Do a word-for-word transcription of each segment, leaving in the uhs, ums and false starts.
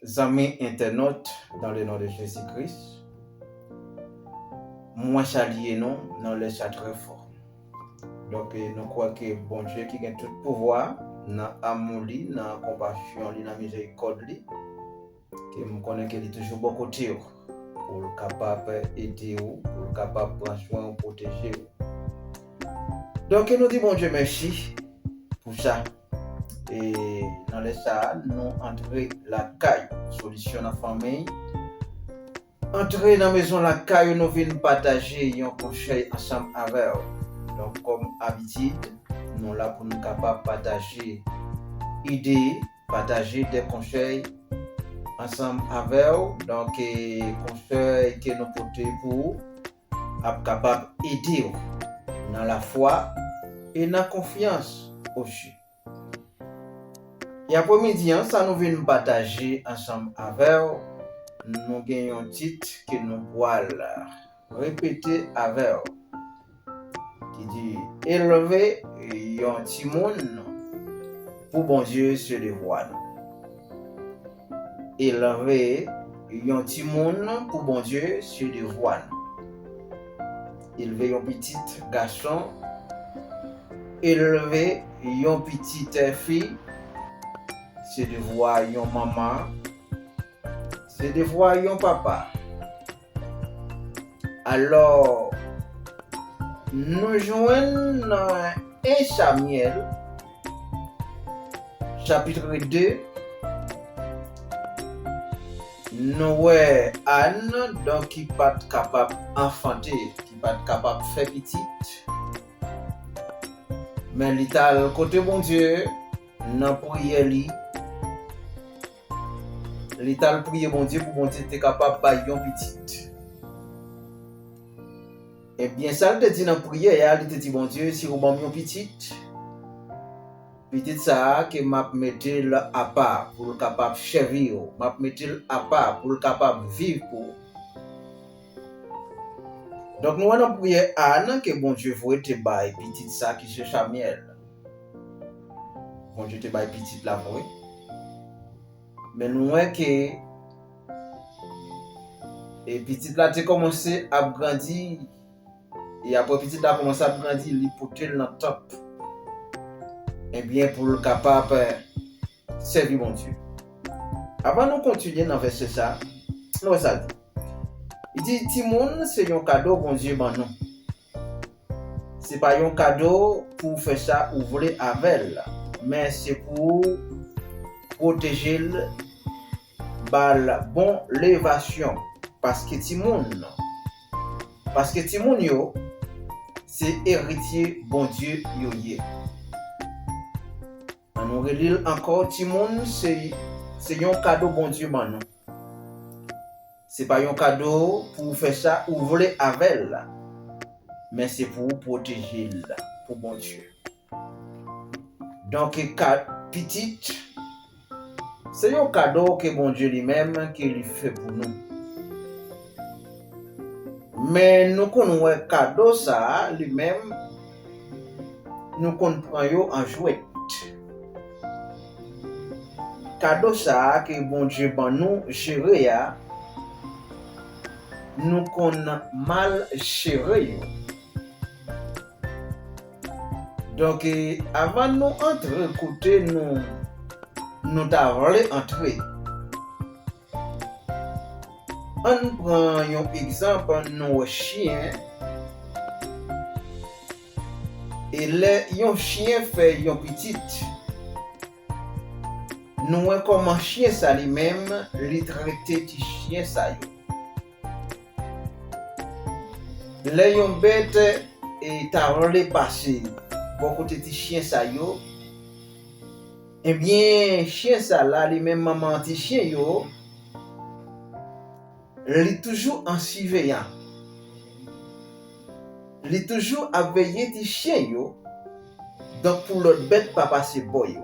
Zanmi entènot, dans le nom de Jésus-Christ, mwen salye nou nan lè sa trè fò. Donk, eh, nou kwè ke Bondye ki gen tout pouvwa, nan amou li, nan konpasyon li, nan mizerikòd li, ke m konnen ke li toujou bò kote w, pou l kapab ede w, pou l kapab pran swen w, pwoteje w. Donk, nou di Bondye mèsi pou sa. E nan lè sa a, nou antre lakay Solisyon nan Fanmi. Antre nan mezon lakay ou, nou vin pataje yon konsèy ansanm avè w. Donk, kòm abitid, nou la pou nou kapab pataje ide, pataje de konsèy ansanm avè w. Donk, e, konsèy ke nou pote pou ou ap kapab ede w nan lafwa e nan konfyans osi. E apremidi an, sa nou vin pataje ansanm avè w, nou gen yon tit ke nou pral repete avè w, ki di, elve yon timoun pou Bondye se devwa nou. Elve yon timoun pou Bondye se devwa nou. Elve yon pitit gason, elve yon pitit fi, se devwa yon manman, se devwa yon papa. Alò, nou jwenn nan en Samyèl, chapit de, nou wè Ann, donk, ki pa t kapab anfante, ki pa t kapab fè pitit. Men li t al kote Bondye nan priyè li. Li t al priye Bondye pou Bondye te kapab bay yon pitit. Ebyen, sa l te di nan priyè a, li te di Bondye, si ou ban m yon pitit, pitit sa a ke m ap mete l apa pou l kapab sèvi w, m ap mete l apa pou l kapab viv pou ou. Donk, nou wè nan priyè Ann ke Bondye vre te bay pitit sa ki se Samyèl. Bondye te bay pitit la vre. Men nou wè ke, e, pitit la te kòmanse ap grandi. E apre pitit la kòmanse ap grandi, li pote l nan tanp. Ebyen, pou l kapab, e, sèvi Bondye. Avan nou kontinye nan vèsè sa, nou wè sa l di. Li di, timoun se yon kado Bondye ban nou. Se pa yon kado pou w fè sa ou vle avè l, men se pou w pwoteje l, ba l bon levasyon. Paske timoun, paske timoun yo, se eritye Bondye yo ye. Ann nou reli l ankò, timoun se, se yon kado Bondye ban nou. Se pa yon kado pou w fè sa ou vle avè l, men se pou w pwoteje l pou Bondye. Donk, ka, pitit, se yon kado ke Bondye li menm ke li fè pou nou. Men nou konn wè kado sa a li menm, nou konn pran yo an jwèt. Kado sa a ke Bondye ban nou jere a, nou konn mal jere yo. Donk, e, avan nou antre kote nou, nou ta vle antre, ann pran yon egzanp, nou wè chen, e lè yon chen fè yon pitit, nou wè kòman chen sa li menm, li trete ti chen sa yo. Lè yon bèt, e, ta vle pase bò kote ti chen sa yo, ebyen, chen sa la, li menm manman ti chen yo, li toujou an siveyan. Li toujou ap veye ti chen yo, donk pou lòt bèt pa pase bò yo.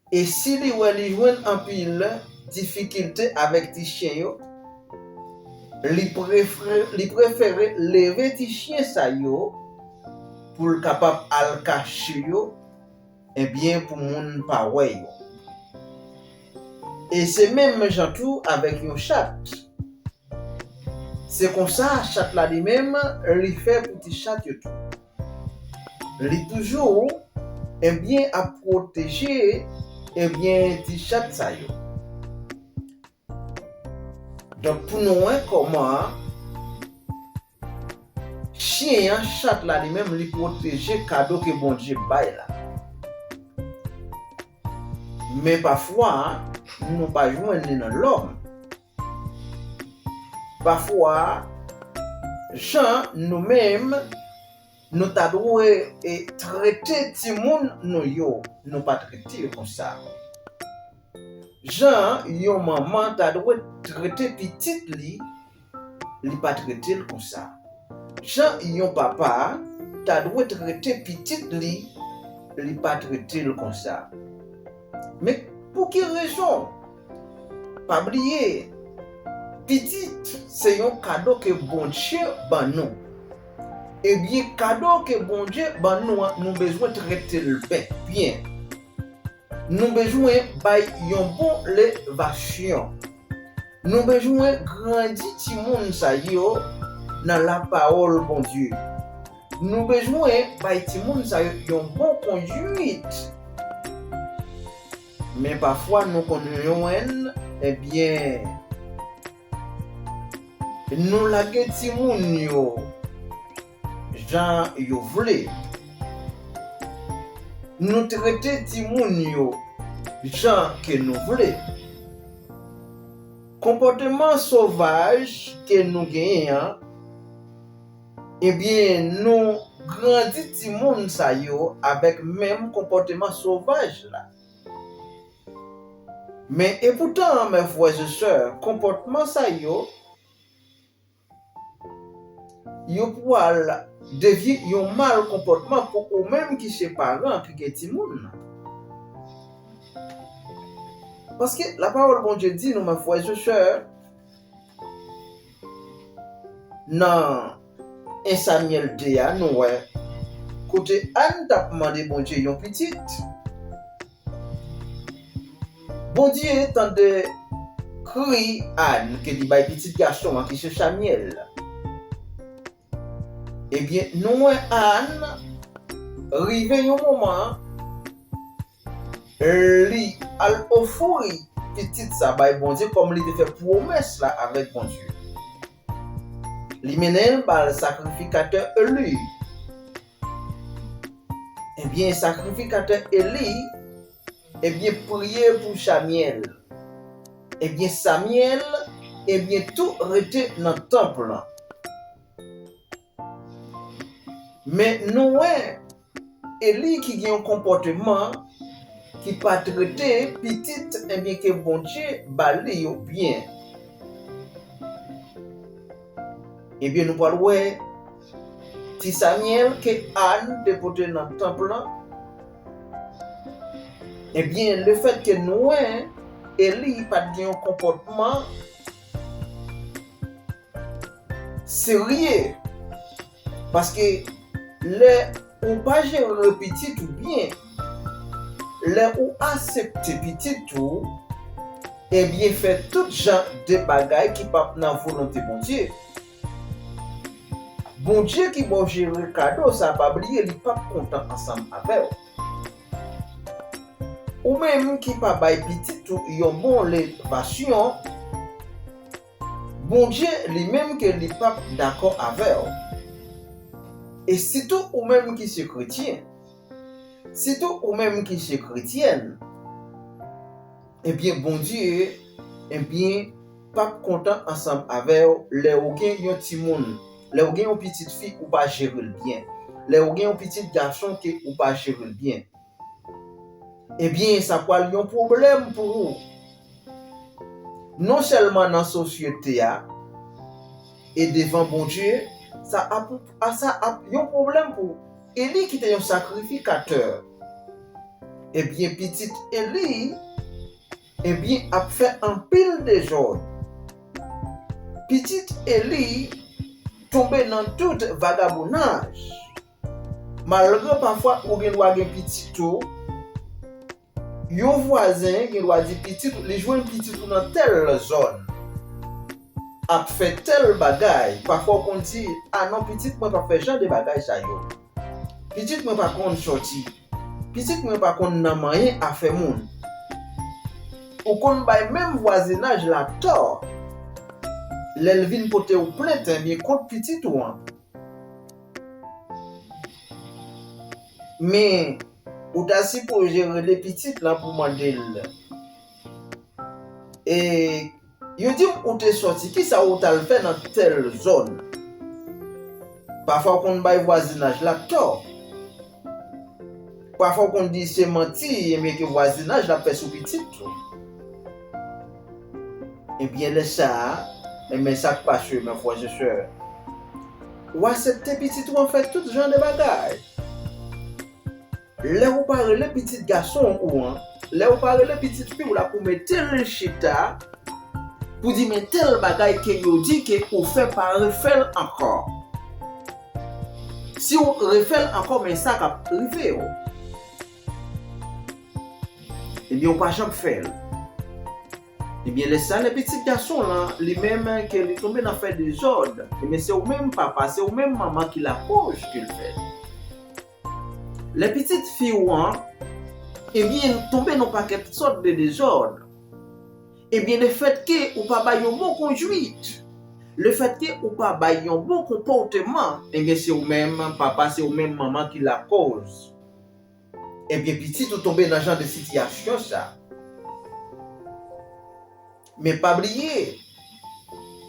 E si li wè li jwenn anpil difikilte avèk ti chen yo, li prefere, li prefere leve ti chen sa yo pou l kapab al kache yo, ebyen, pou moun pa wè yo. E se menm jan tou avèk yon chat. Se konsa chat la li menm, li fè pou ti chat yo tou. Li toujou, ebyen, ap pwoteje, ebyen, ti chat sa yo. Donk, pou nou wè kòman chen an, chat la li menm, li pwoteje kado ke Bondye bay la. Men pafwa, nou pa jwenn li nan lòm. Pafwa, jan nou menm, nou ta dwe, e, trete timoun nou yo, nou pa trete yo konsa. Jan yon manman ta dwe trete pitit li, li pa trete l konsa. Jan yon papa ta dwe trete pitit li, li pa trete l konsa. Men pou ki rezon? Pa bliye, pitit se yon kado ke Bondye ban nou. Ebyen, kado ke Bondye ban nou an, nou bezwen trete l byen, byen. Nou bezwen bay yon bon levasyon. Nou bezwen grandi timoun sa yo nan lapawòl Bondye. Nou bezwen bay timoun sa yo yon bon konduit. Men pafwa nou konn jwenn, ebyen, nou lage timoun yo jan yo vle. Nou trete timoun yo jan ke nou vle. Konpòteman sovaj ke nou genyen an, ebyen, nou grandi timoun sa yo avèk menm konpòteman sovaj la. Men epoutan, mè frè e sè, konpòtman sa yo, yo pral devye yon mal konpòtman pou ou menm ki se paran ki gen timoun nan. Paske lapawòl Bondye di nou, mè frè e sè, nan en Samyèl de a, nou wè kote Ann t ap mande Bondye yon pitit. Bondye tande kri Ann ke li bay pitit gason an ki se Samyèl. Ebyen, nou wè Ann rive yon moman, li al ofri pitit sa bay Bondye kòm li te fè pwomès la avèk Bondye. Li mennen l ba sakrifikatè Eli. Ebyen, sakrifikatè Eli, ebyen, priye pou Samyèl. Ebyen, Samyèl, ebyen, tou rete nan tanp lan. Men nou wè, Eli ki gen yon konpòteman ki pa trete pitit, ebyen, ke Bondye ba li yo byen. Ebyen, nou pral wè ti Samyèl ke Ann te pote nan tanp lan. Ebyen, lefètke nou wè Eli pa t gen yon konpòtman serye, paske lè ou pa jere pitit ou byen, lè ou aksepte pitit ou, ebyen, fè tout jan de bagay ki p ap nan volonte Bondye. Bondye ki ba w jere kado sa, pa bliye li p ap kontan ansanm avè w. Ou menm ki pa bay pitit ou yon bon levasyon, Bondye li menm ke li p ap dakò avè w. E sitou ou menm ki se kretyen, sitou ou menm ki se kretyèn, ebyen, Bondye, ebyen, p ap kontan ansanm avè w lè ou gen yon timoun, lè ou gen yon pitit fi ou pa jere l byen, lè ou gen yon pitit gason ke ou pa jere l byen. Ebyen, sa pral yon pwoblèm pou ou. Non sèlman nan sosyete a, e devan Bondye, sa ap, a, sa ap yon pwoblèm pou Eli ki te yon sakrifikatè. Ebyen, pitit Eli, ebyen, ap fè anpil dezòd. Pitit Eli tonbe nan tout vagabonnaj. Malgre pafwa ou gen dwa gen pitit ou, Yon vwazen gen dwa di pitit ou, li jwenn pitit ou nan tèl zòn, ap fè tèl bagay. Pafwa w konn di, "A non, pitit mwen p ap fè jan de bagay sa yo. Pitit mwen pa konn sòti. Pitit mwen pa konn nan manyen afè moun." Ou konn bay menm vwazinaj la tò lè l vin pote w plent, ebyen, kont pitit ou an. Men, ou ta sipoze rele pitit la pou mande l, e, yo di m ou te sòti, kisa ou t al fè nan tèl zòn? Pafwa w konn bay vwazinaj la tò. Pafwa w konn di se manti, ebyen, ke vwazinaj la ap fè sou pitit ou. Ebyen, lè sa a, ebyen, sa k pase, mè frè e sè, w aksepte pitit ou an fè tout jan de bagay. Lè ou pa rele pitit gason ou an, lè ou pa rele pitit fi w la pou mete l chita, pou di, "Men tèl bagay ke yo di ke ou fè, pa refè l ankò. Si w refè l ankò, men sa k ap rive w." Ebyen, ou pa janm fè l. Ebyen, lè sa, lè pitit gason lan, li menm, ke li tonbe nan fè dezòd, ebyen, se ou menm papa, se ou menm manman ki lakoz ke l fè l. Lè pitit fi w an, ebyen, tonbe nan pakèt sòt de dezòd, ebyen, lefètke ou pa bay yon bon kondwit, lefètke ou pa bay yon bon konpòteman, ebyen, se ou menm papa, se ou menm manman ki lakoz. Ebyen, pitit ou tonbe nan jan de sitiyasyon sa. Men pa bliye,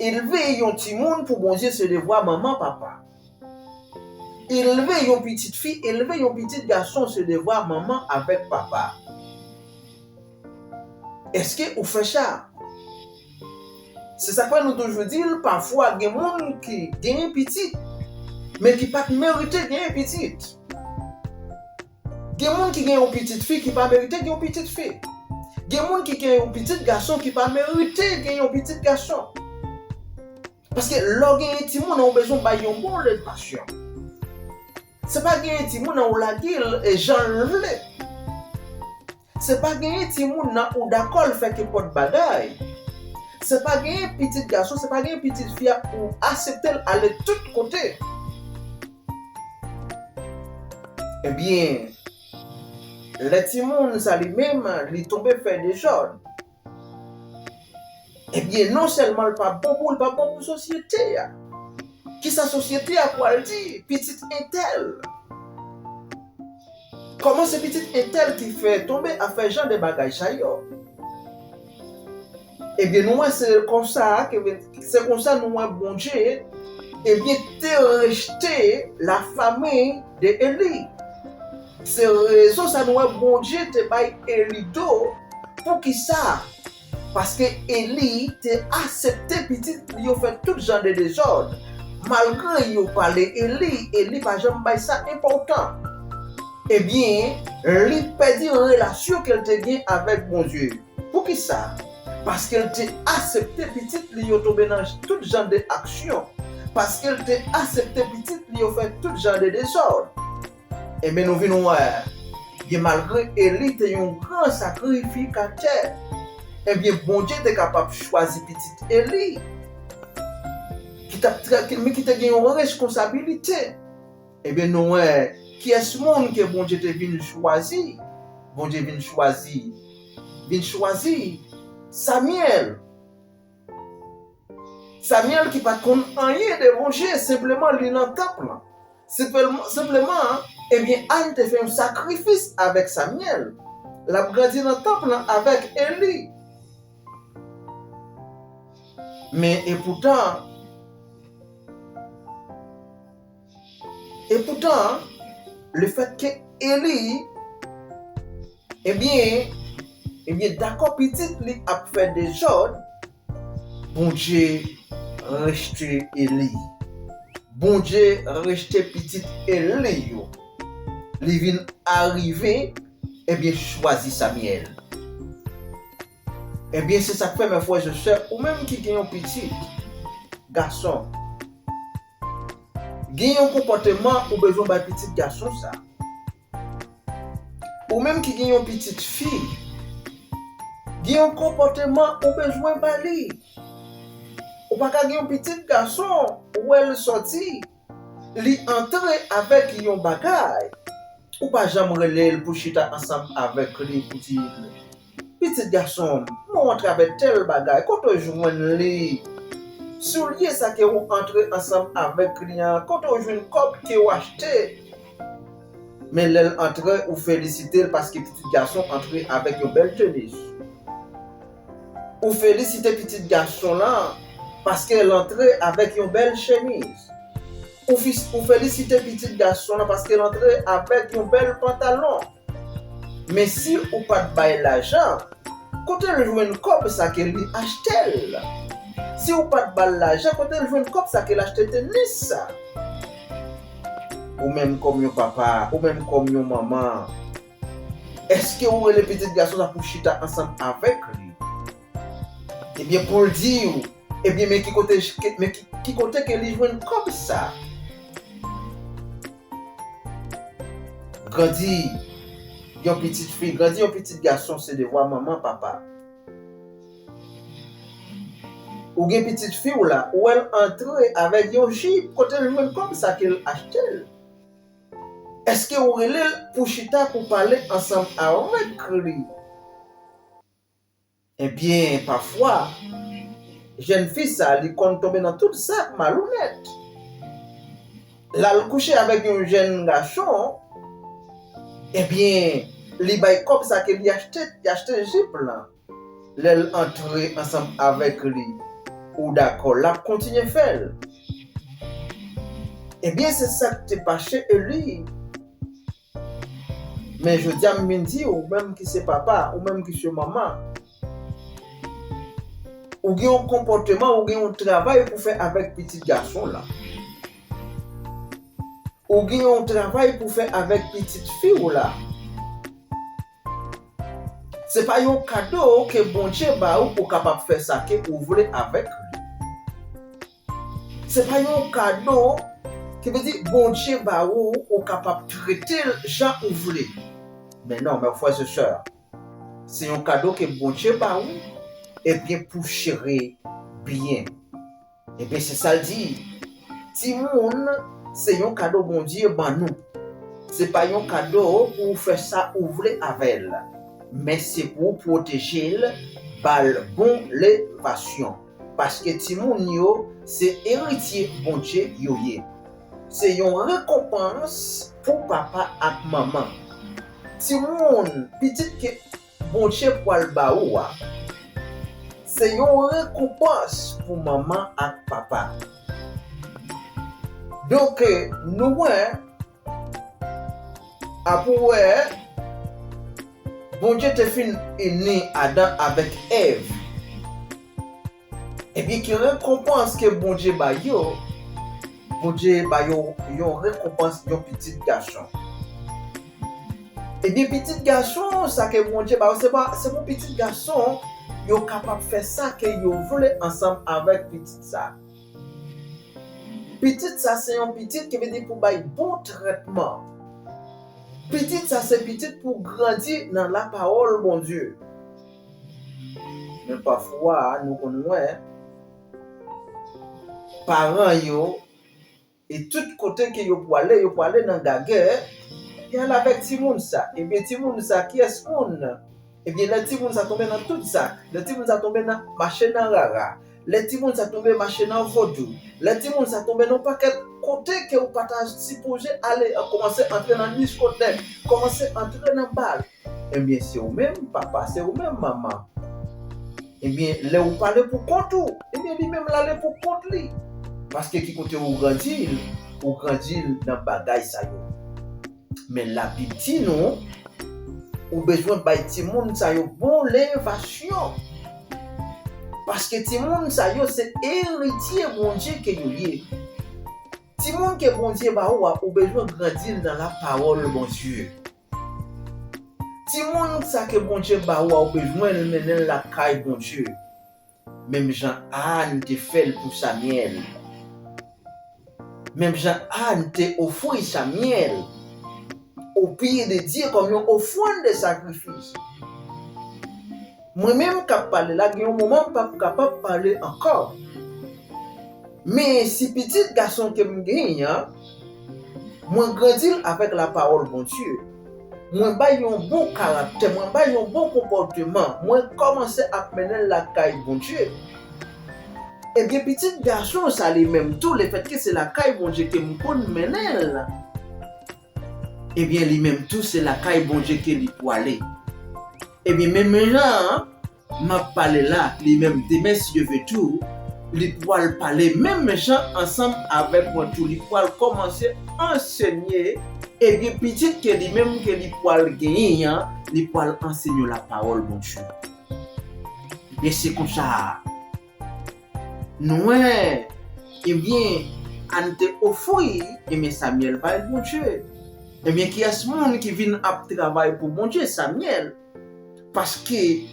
elve yon timoun pou Bondye se devwa manman, papa. Elve yon pitit fi, elve yon pitit gason se devwa manman avèk papa. Èske ou fè sa? Se sa k fè nou toujou di l, pafwa gen moun ki genyen pitit, men ki pa t merite genyen pitit. Gen moun ki gen yon pitit fi ki pa merite gen yon pitit fi. Gen moun ki gen yon pitit gason ki pa merite gen yon pitit gason. Paske lè w genyen timoun nan, ou bezwen bay yon bon ledikasyon. Se pa genyen timoun nan, ou lage l e jan l vle. Se pa genyen timoun nan, ou dakò l fè kenpòt bagay. Se pa genyen pitit gason, se pa genyen pitit fi a, ou aksepte l ale tout kote. Ebyen, lè timoun sa li menm, li tonbe fè dezòd, ebyen, non sèlman l pa bon pou, l pa bon pou sosyete a. Kisa sosyete a pral di? Pitit entèl. Kòman se pitit entèl ki fè tonbe a fè jan de bagay sa yo? Ebyen, nou wè se konsa ke, se konsa nou wè Bondye, ebyen, te rejte lafami de Eli. Se rezon sa nou wè Bondye te bay Eli do. Poukisa? Paske Eli te aksepte pitit li yo fè tout jan de dezòd. Malgre yo pale Eli, Eli pa janm bay sa enpòtan. Ebyen, li pèdi relasyon ke l te gen avèk Bondye. Poukisa? Paske l te aksepte pitit li yo tonbe nan tout jan de aksyon. Paske l te aksepte pitit li yo fè tout jan de dezòd. Ebyen, nou vin wè, byen malgre Eli te yon gran sakrifikatè, ebyen, Bondye te kapab chwazi pitit Eli, ki t ap tra-, ki, men ki te gen yon responsabilite. Ebyen, nou wè, kiyès moun ke Bondye te vin chwazi? Bondye vin chwazi, vin chwazi Samyèl. Samyèl ki pa t konn anyen de Bondye, senpleman li nan tanp lan. Senpleman, senpleman, ebyen, Ann te fè yon sakrifis avèk Samyèl. L ap grandi nan tanp lan avèk Eli. Men, epoutan, epoutan, lefètke Eli, ebyen, ebyen, dakò pitit li ap fè dezòd, Bondye rejte Eli. Bondye rejte pitit Eli yo. Li vin arive, ebyen, chwazi Samyèl. Ebyen, se sa k fè, mè frè e sè, ou menm ki gen yon pitit gason, gen yon konpòteman ou bezwen bay pitit gason sa. Ou menm ki gen yon pitit fi, Gen yon konpòteman ou bezwen ba li. Ou pa ka gen yon pitit gason, ou wè l sòti, li antre avèk yon bagay. Ou pa janm rele l pou chita ansanm avèk li pou di l, "Pitit gason m, mwen antre avèk tèl bagay, kote w jwenn li? Soulye sa ke w antre ansanm avèk li an, kote w jwenn kòb ke w achte?" Men lè l antre, ou felisite l paske pitit gason antre avèk yon bèl chemise. Ou felisite pitit gason lan paske l antre avèk yon bèl chemiz. Ou, fis- ou felisite pitit gason lan paske l antre avèk yon bèl pantalon. Men si ou pa t bay lajan, kote l jwenn kòb sa ke li achte l? Si ou pa t ba l lajan, kote l jwenn kòb sa ke l achte tenis sa? Ou menm kòm yon papa, ou menm kòm yon manman, èske ou rele pitit gason sa pou chita ansanm avèk li? Ebyen, pou l di w, ebyen, men ki kote, men ki, ki kote ke li jwenn kòb sa? Grandi yon pitit fi, grandi yon pitit gason, se devwa manman, papa. Ou gen pitit fi w la, ou wè l antre avèk yon jip, kote l jwenn kòb sa ke l achte l? Èske ou rele l pou chita pou pale ansanm avèk li? Ebyen, pafwa, jèn fi sa, li konn tonbe nan tout zak malonet. L al kouche avèk yon jèn gason, ebyen, li bay kòb sa ke li achte, li achte jip lan. Lè l antre ansanm avèk li, ou dakò, l ap kontinye fè l. Ebyen, se sa k te pache Eli. Men jodi a, m vin di w, ou menm ki se papa, ou menm ki se manman, ou gen yon konpòteman, ou gen yon travay pou fè avèk pitit gason w la. Ou gen yon travay pou fè avèk pitit fi w la. Se pa yon kado ke Bondye ba ou pou kapab fè sa ke ou vle avèk li. Se pa yon kado ki vle di Bondye ba ou, ou kapab trete l jan ou vle. Men non, men frè e sè, se yon kado ke Bondye ba ou, ebyen pou jere byen. Ebyen, se sa l di. Timoun, se yon kado Bondye ban nou. Se pa yon kado pou w fè sa ou vle avè l. Men se pou w pwoteje l, ba l bon levasyon. Paske timoun yo, se eritye Bondye yo ye. Se yon rekonpans pou papa ak manman. Timoun, pitit ke Bondye pral ba ou a, se yon rekonpans pou manman ak papa. Donk, nou wè, apre w wè, Bondye te fin ini Adan avèk Èv. Ebyen, ki rekonpans ke Bondye ba yo? Bondye ba yo yon rekonpans, yon pitit gason. Ebyen, pitit gason sa ke Bondye ba yo, se pa, se pou pitit gason yo kapab fè sa ke yo vle ansanm avèk pitit sa. Pitit sa se yon pitit ki vle di pou bay bon trètman. Pitit sa se pitit pou grandi nan lapawòl Bondye. Men pafwa, nou konn wè, paran yo, e tout kote ke yo pwale, yo pwale nan gagè, y al avèk timoun sa. Ebyen, timoun sa, kiyès moun? Ebyen, lè timoun sa tonbe nan tout zak, lè timoun sa tonbe nan, mache nan rara, lè timoun sa tonbe mache nan vodou, lè timoun sa tonbe nan pakèt kote ke ou pa ta sipoze ale, an kòmanse antre nan diskotèk, kòmanse antre nan bal. Ebyen, se ou menm papa, se ou menm manman. Ebyen, lè ou pale pou kont ou, ebyen, li menm l ale pou kont li. Paske ki kote ou grandi l, ou grandi l nan bagay sa yo. Men Labib di nou, ou bezwen bay timoun sa yo bon levasyon. Paske timoun sa yo se eritye Bondye ke yo ye. Timoun ke Bondye ba ou a, ou bezwen grandi l nan lapawòl Bondye. Timoun sa ke Bondye ba ou a, ou bezwen l mennen l lakay Bondye. Menm jan Ann te fè l pou Samyèl. Menm jan Ann te ofri Samyèl o pye de Dye kòm yon ofrann de sakrifis. Mwen menm k ap pale la, gen yon moman m p ap kapab pale ankò. Men si pitit gason ke m genyen an, mwen grandi l avèk lapawòl Bondye. Mwen bay yon bon karaktè, mwen bay yon bon konpòteman, mwen kòmanse ap mennen l lakay Bondye. Ebyen, pitit gason sa li menm tou, lefètke se lakay Bondye ke m konn mennen l, ebyen, li menm tou, se lakay Bondye ke li pwale. Ebyen, menm jan m ap pale la, li menm demen, si Dye ve tou, li pwal pale menm jan ansanm avèk mwen tou. Li pwal kòmanse ansenye, ebyen, pitit ke li menm ke li pwal genyen an, li pwal ansenye lapawòl Bondye. Ebyen, se konsa, nou wè, ebyen, Ann te ofri, ebyen, Samyèl bay Bondye. Ebyen, kiyès moun ki vin ap travay pou Bondye? Samyèl. Paske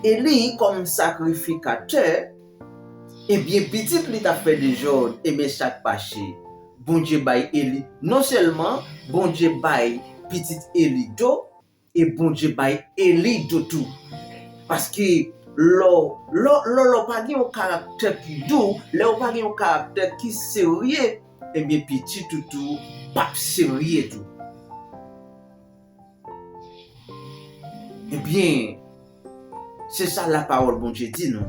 Eli, kòm sakrifikatè, ebyen, pitit li t ap fè dezòd, ebyen, sa k pase? Bondye bay Eli, non sèlman Bondye bay pitit Eli do, e Bondye bay Eli do tou. Paske lè w, lè, lè, lè w pa gen yon karaktè ki dou, lè w pa gen yon karaktè ki serye, ebyen, pitit ou tou p ap serye tou. Ebyen, se sa lapawòl Bondye di nou.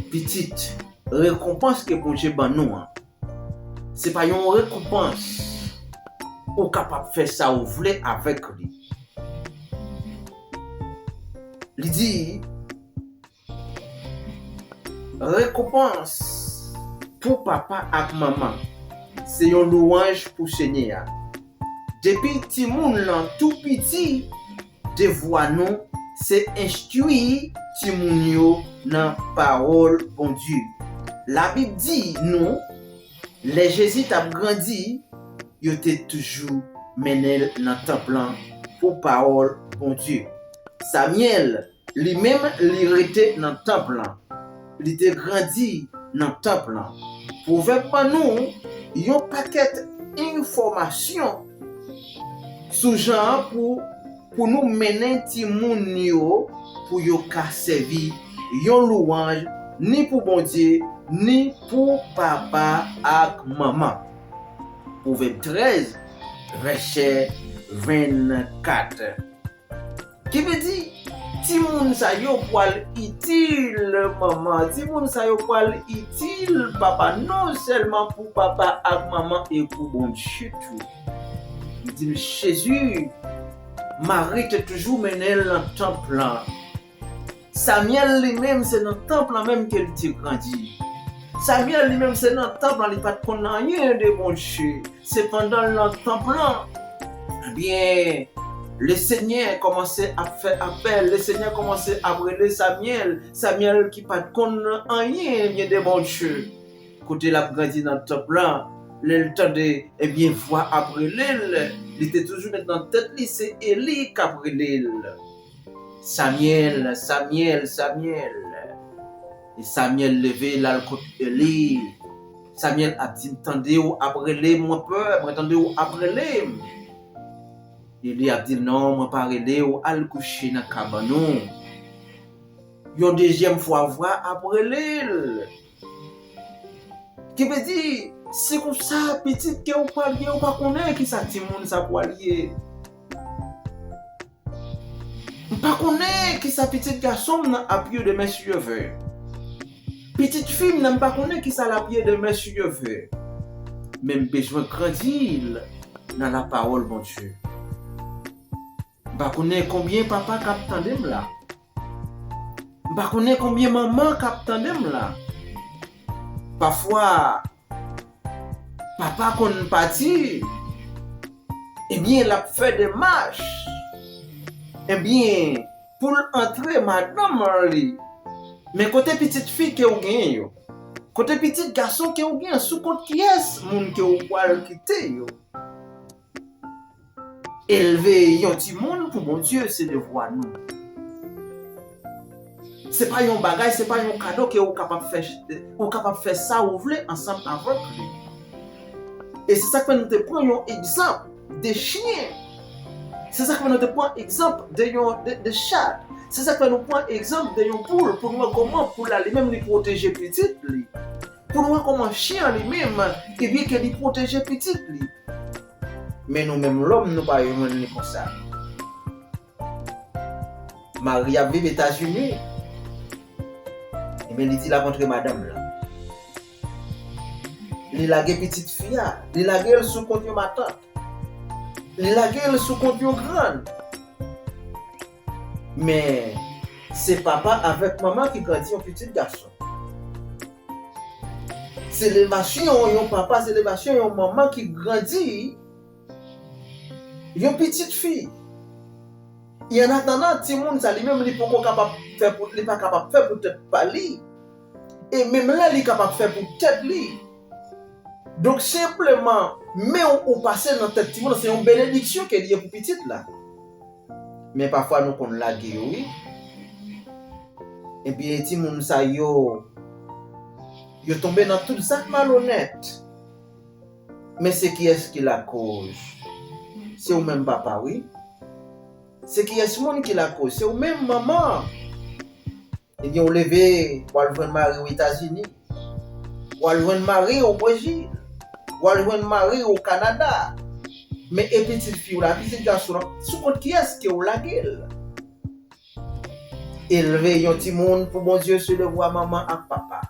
Pitit, rekonpans ke Bondye ban nou an, se pa yon rekonpans ou kapab fè sa ou vle avèk li. Li di, rekonpans pou papa ak manman, se yon lwanj pou Senyè a. Depi timoun lan tou piti, devwa nou se enstwi timoun yo nan pawòl Bondye. Labib di nou, lè Jezi t ap grandi, yo te toujou mennen l nan tanp lan pou pawòl Bondye. Samyèl, li menm, li rete nan tanp lan. Li te grandi nan tanp lan. Pwovèb ban nou yon pakèt enfòmasyon sou jan an pou, pou nou mennen timoun yo, pou yo ka sèvi yon lwanj ni pou Bondye, ni pou papa ak manman. Pwovèb trèz, vèsè vennkat. Ki vle di, timoun sa yo pwal itil manman, timoun sa yo pwal itil papa, non sèlman pou papa ak manman, e pou Bondye tou. Li di m, Jezi, Mari te toujou mennen l nan tanp lan. Samyèl li menm, se nan tanp lan menm ke li te grandi. Samyèl li menm, se nan tanp lan, li pa t konn anyen de Bondye. Sepandan, l nan tanp lan, ebyen, Lesenyè kòmanse ap fè apèl, Lesenyè kòmanse ap rele Samyèl, Samyèl ki pa t konn anyen, ebyen, de Bondye. Kote l ap grandi nan tanp lan, lè l tande, ebyen, vwa ap rele l, li te toujou met nan tèt li se Eli k ap rele l. Samyèl, Samyèl, Samyèl. E Samyèl leve, l al kot Eli. Samyèl ap di, m tande w ap rele m, mwen pè, mwen tande w ap rele m. Eli ap di l, non, mwen pa rele w, al kouche nan kabann ou. Yon dezyèm fwa, vwa ap rele l. Ki vle di, se konsa, pitit ke ou pral gen, ou pa konnen kisa timoun sa pral ye. M pa konnen kisa pitit gason m nan ap ye demen si Dye ve. Pitit fi m nan, m pa konnen kisa l ap ye demen si Dye ve. Men m bezwen grandi l nan lapawòl Bondye. M pa konnen konbyen papa k ap tande m la. M pa konnen konbyen manman k ap tande m la. Pafwa, papa konn pati, ebyen, l ap fè demach, ebyen, pou l antre madanm li. Men kote pitit fi ke w genyen yo? Kote pitit gason ke w genyen? Sou kont kiyès moun ke w pral kite yo? Elve yon timoun pou Bondye, se devwa nou. Se pa yon bagay, se pa yon kado ke ou kapab fè, ou kapab fè sa ou vle ansanm avèk li. E se sa k fè nou te pran yon egzanp de chen. Se sa k fè nou te pran egzanp de yon, de, de chat. Se sa k fè nou pran egzanp de yon poul pou nou wè kòman poul la li menm li pwoteje pitit li. Pou nou wè kòman chen an li menm, ebyen ke li pwoteje pitit li. Men nou menm lòm, nou pa jwenn li konsa. Mari ap viv Etazini. Ebyen, li di l ap antre madanm lan. Li lage pitit fi a. Li lage l sou kont yon matant. Li lage l sou kont yon grann. Men, se papa avèk manman ki grandi yon pitit gason. Se levasyon yon papa, se levasyon yon manman ki grandi yon pitit fi. E annatandan, timoun sa li menm li poko kapab fè pou, li pa kapab fè pou tèt pa li. E menm lè li kapab fè pou tèt li. Donk, senpleman, men w ou pase nan tèt timoun nan, se yon benediksyon ke li ye pou pitit la. Men pafwa nou konn lage yo, wi. Ebyen, timoun sa yo, yo tonbe nan tout zak malonèt. Men se kiyès ki lakoz? Se ou menm papa, wi. Se kiyès moun ki lakoz? Se ou menm manman. Ebyen, ou leve, w al jwenn mari w Etazini. W al jwenn mari w Brezil. W al jwenn mari w Kanada. Men e pitit fi w la, pitit gason w la, sou kont kiyès ke w lage l? Elve yon timoun pou Bondye se devwa manman ak papa.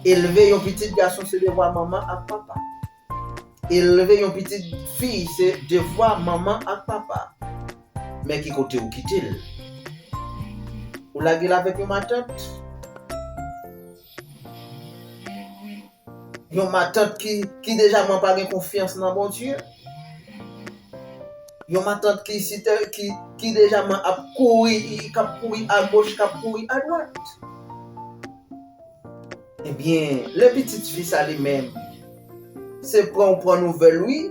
Elve yon pitit gason se devwa manman ak papa. Elve yon pitit fi se devwa manman ak papa. Men ki kote ou kite l? Ou lage l avèk yon matant? Yon matant ki, ki deja man pa gen konfyans nan Bondye? Yon matant ki, si te, ki, ki deja man ap kouri, k ap kouri agoch, k ap kouri adwat? Ebyen, lè pitit fi sa li menm, se pran ou pran nouvèl, wi.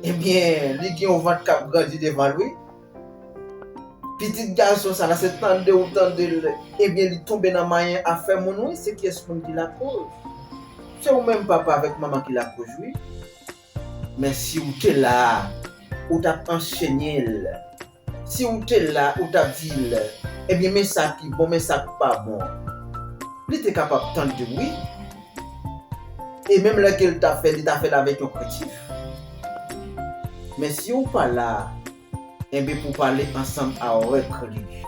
Ebyen, li gen yon vant k ap grandi devan l, wi. Pitit gason sa la, se tande ou tande l, ebyen, li tonbe nan manyen afè moun, wi. Se kiyès moun ki lakoz? Se ou menm papa avèk manman ki lakoz, wi. Men si w te la, ou t ap anseye l. Si w te la, ou t ap di l, ebyen, men sa ki bon, men sa k pa bon. Li te kapab tande, wi. E menm lè ke l ta fè, li ta fè l avèk yon krentif. Men si w pa la, enben, pou pale ansanm avèk li.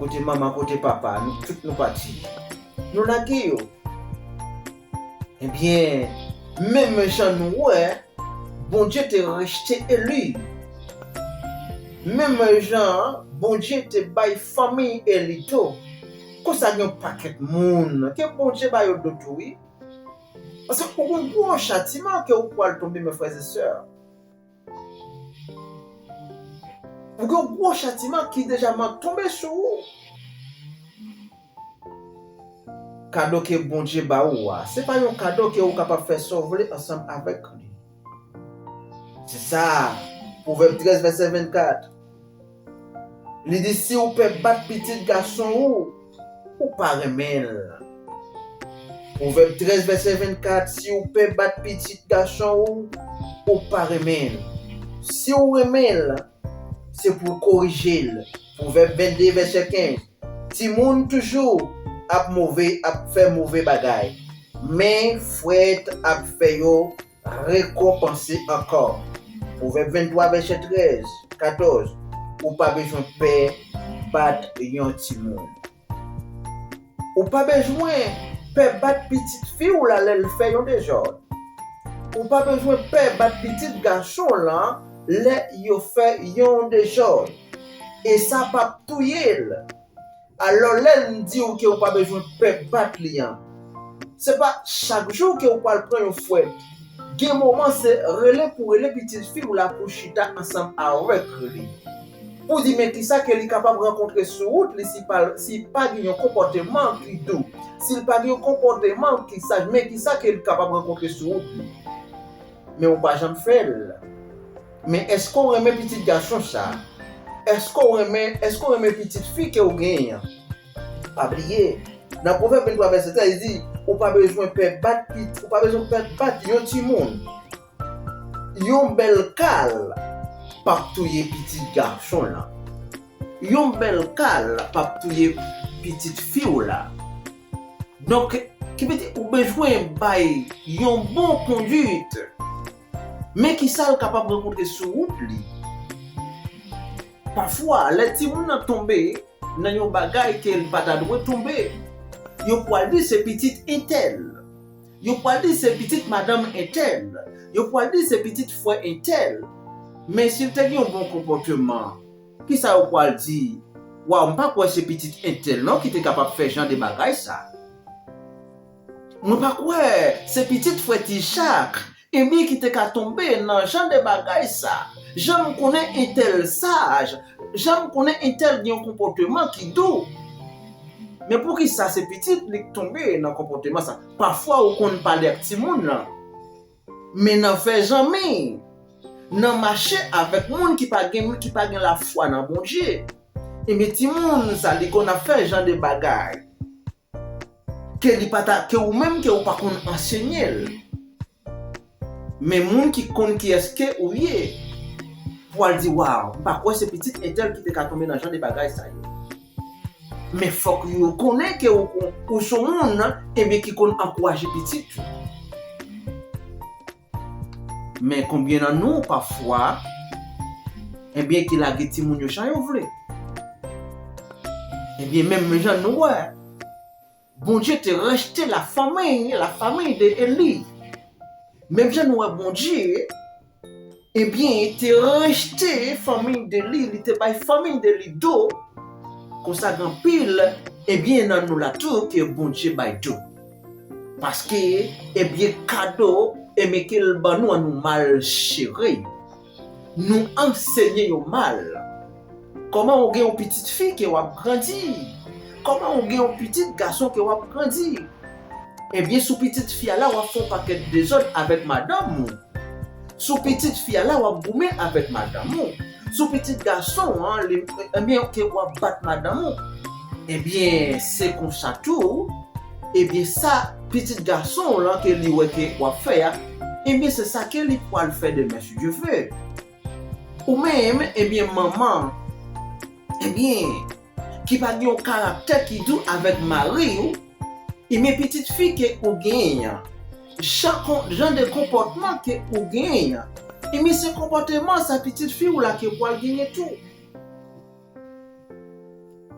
Kote manman, kote papa, nou tout nou pati. Nou lage yo. Ebyen, menm jan nou wè, Bondye te rejte Eli. Menm jan an, Bondye te bay fanmi Eli do. Konsa gen yon pakèt moun ke Bondye ba yo do tou, wi. Paske ou gen yon gwo chatiman ke ou pral tonbe, mes frères et sœurs. Ou gen yon gwo chatiman ki deja man tonbe sou ou. Kado ke Bondye ba ou a, se pa yon kado ke ou kapab fè sa w vle ansanm avèk li. Se sa, Pwovèb trèz, vèsè vennkat. Li di, si w pè bat pitit gason ou, ou pa renmen l. Pwovèb trèz, vèsè vennkat, si w pè bat pitit gason ou, ou pa renmen l. Si w renmen l, se pou w korije l. Pwovèb vennde, vèsè kenz. Timoun toujou ap move, ap fè move bagay, men frèt ap fè yo rekonpanse ankò. Pwovèb venntwa, vèsè trèz, katòz. Ou pa bezwen pè bat yon timoun. Ou pa bezwen pè bat pitit fi w la lè l fè yon dezòd. Ou pa bezwen pè bat pitit gason w lan lè yo fè yon dezòd. E sa p ap touye l. Alò, lè m di w ke ou pa bezwen pè bat li an, se pa chak jou ke ou pral pran yon fwèt. Gen moman se rele pou rele pitit fi w la pou chita ansanm avèk li. Pou di men kisa ke li kapab rankontre sou wout li si pa, si pa gen yon konpòteman ki dou, si l pa gen yon konpòteman ki saj, men kisa ke li kapab rankontre sou wout li. Men ou pa janm fè l. Men èske w renmen pitit gason sa? Èske w renmen, èske w renmen pitit fi ke w genyen an? Pa bliye, nan Pwovèb venntwa vèsè trèz, li di, ou pa bezwen pè bat pit-, ou pa bezwen pè bat yon timoun. Yon bèl kal p ap touye pitit gason lan. yon bèl kal p ap touye pitit fi w la. Donk, ki vle di ou bezwen bay yon bon kondwit, men ki sa l kapab rankontre sou wout li. Pafwa, lè timoun nan tonbe nan yon bagay ke l pa ta dwe tonbe, yo pral di se pitit entèl. Yo pral di se pitit madanm entèl. Yo pral di se pitit frè entèl. Men si l te gen yon bon konpòteman, kisa yo pral di? Waw, m pa kwè se pitit entèl non ki te kapab fè jan de bagay sa. Mwen pa kwè se pitit frè Ti Jak, ebyen ki te ka tonbe nan jan de bagay sa. Jan m konnen entèl saj, jan m konnen entèl gen yon konpòteman ki dou. Men poukisa se pitit li k tonbe nan konpòteman sa? Pafwa ou konn pale ak timoun nan. Men nan fè zanmi, nan mache avèk moun ki pa gen, ki pa gen lafwa nan Bondye, ebyen timoun sa li konn ap fè jan de bagay ke li pa ta, ke ou menm ke ou pa konn ansenye l. Men moun ki konn kiyès ke ou ye, pral di, waw, m pa kwè se pitit entèl ki te ka tonbe nan jan de bagay sa yo. Men fòk yo konnen ke ou, ou, ou se yon moun, ebyen, ki konn ankouraje pitit ou. Men konbyen nan nou, pafwa, ebyen, ki lage timoun yo jan yo vle? Ebyen, menm jan nou wè, Bondye te rejte la famille, la famille de Eli. Menm jan nou wè Bondye, ebyen, te rejte fanmi de li, li te bay fanmi de li do. Konsa, gen anpil, ebyen, nan nou la tou ke Bondye bay do. Paske, ebyen, kado, ebyen, ke l ban nou an, nou mal jere yo. Nou ansenye yo mal. Kòman ou gen yon pitit fi ke w ap grandi? Kòman ou gen yon pitit gason ke w ap grandi? Ebyen, sou pitit fi a la, w ap fè yon pakèt dezòd avèk madanm ou. Sou pitit fi a la, w ap goumen avèk madanm ou. Sou pitit gason an, li, ebyen, ke w ap bat madanm ou. Ebyen, se konsa tou, ebyen, sa pitit gason w lan ke li wè ke w ap fè a, ebyen, se sa ke li pral fè demen, si Dye vle. Ou menm, ebyen, manman, ebyen, ki pa gen yon karaktè ki dou avèk mari w, ebyen, pitit fi ke ou genyen an, jan kon-, jan de konpòtman ke ou genyen an, ebyen, se konpòteman sa pitit fi w la ke pral genyen tou.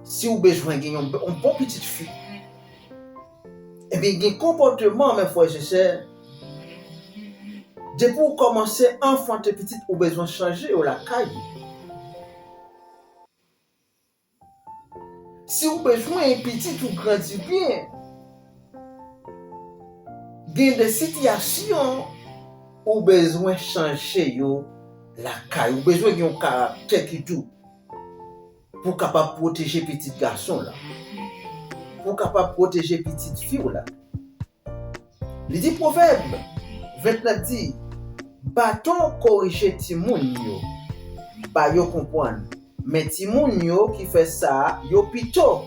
Si w bezwen gen yon, yon bon pitit fi, ebyen, gen konpòteman, men frè e sè, depi w kòmanse anfante pitit, ou bezwen chanje yo lakay ou. Si w bezwen pitit ou grandi byen, gen de sitiyasyon ou bezwen chanje yo lakay ou. Ou bezwen gen yon karaktè ki dou pou w kapab pwoteje pitit gason w la, pou w kapab pwoteje pitit fi w la. Li di Pwovèb vennèf di, baton korije timoun yo, ba yo konprann, men timoun yo ki fè sa yo pito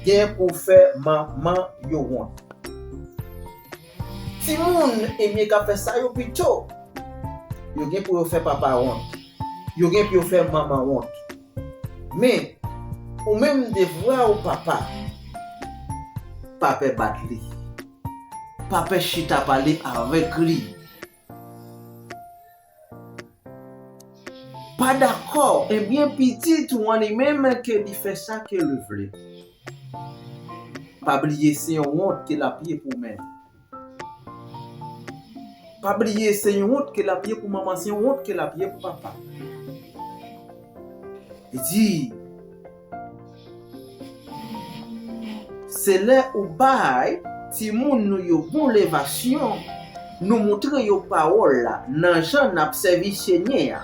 gen pou fè manman yo wont. Timoun ebyen k ap fè sa yo pito, yo gen pou yo fè papa wont. Yo gen pou yo fè manman wont. Men, ou menm devwa w papa, pa pè bat li. Pa pè chita pale avèk li. Pa dakò, ebyen pitit ou an li menm ke li fè sa ke li vle. Pa bliye se yon wont ke l ap ye pou ou menm. Pa bliye se yon wont ke l ap ye pou manman, se yon wont ke l ap ye pou papa. Li di, se lè ou bay timoun nou yo bon levasyon, nou montre yo pawòl la, nan jan n ap sèvi Senyè a,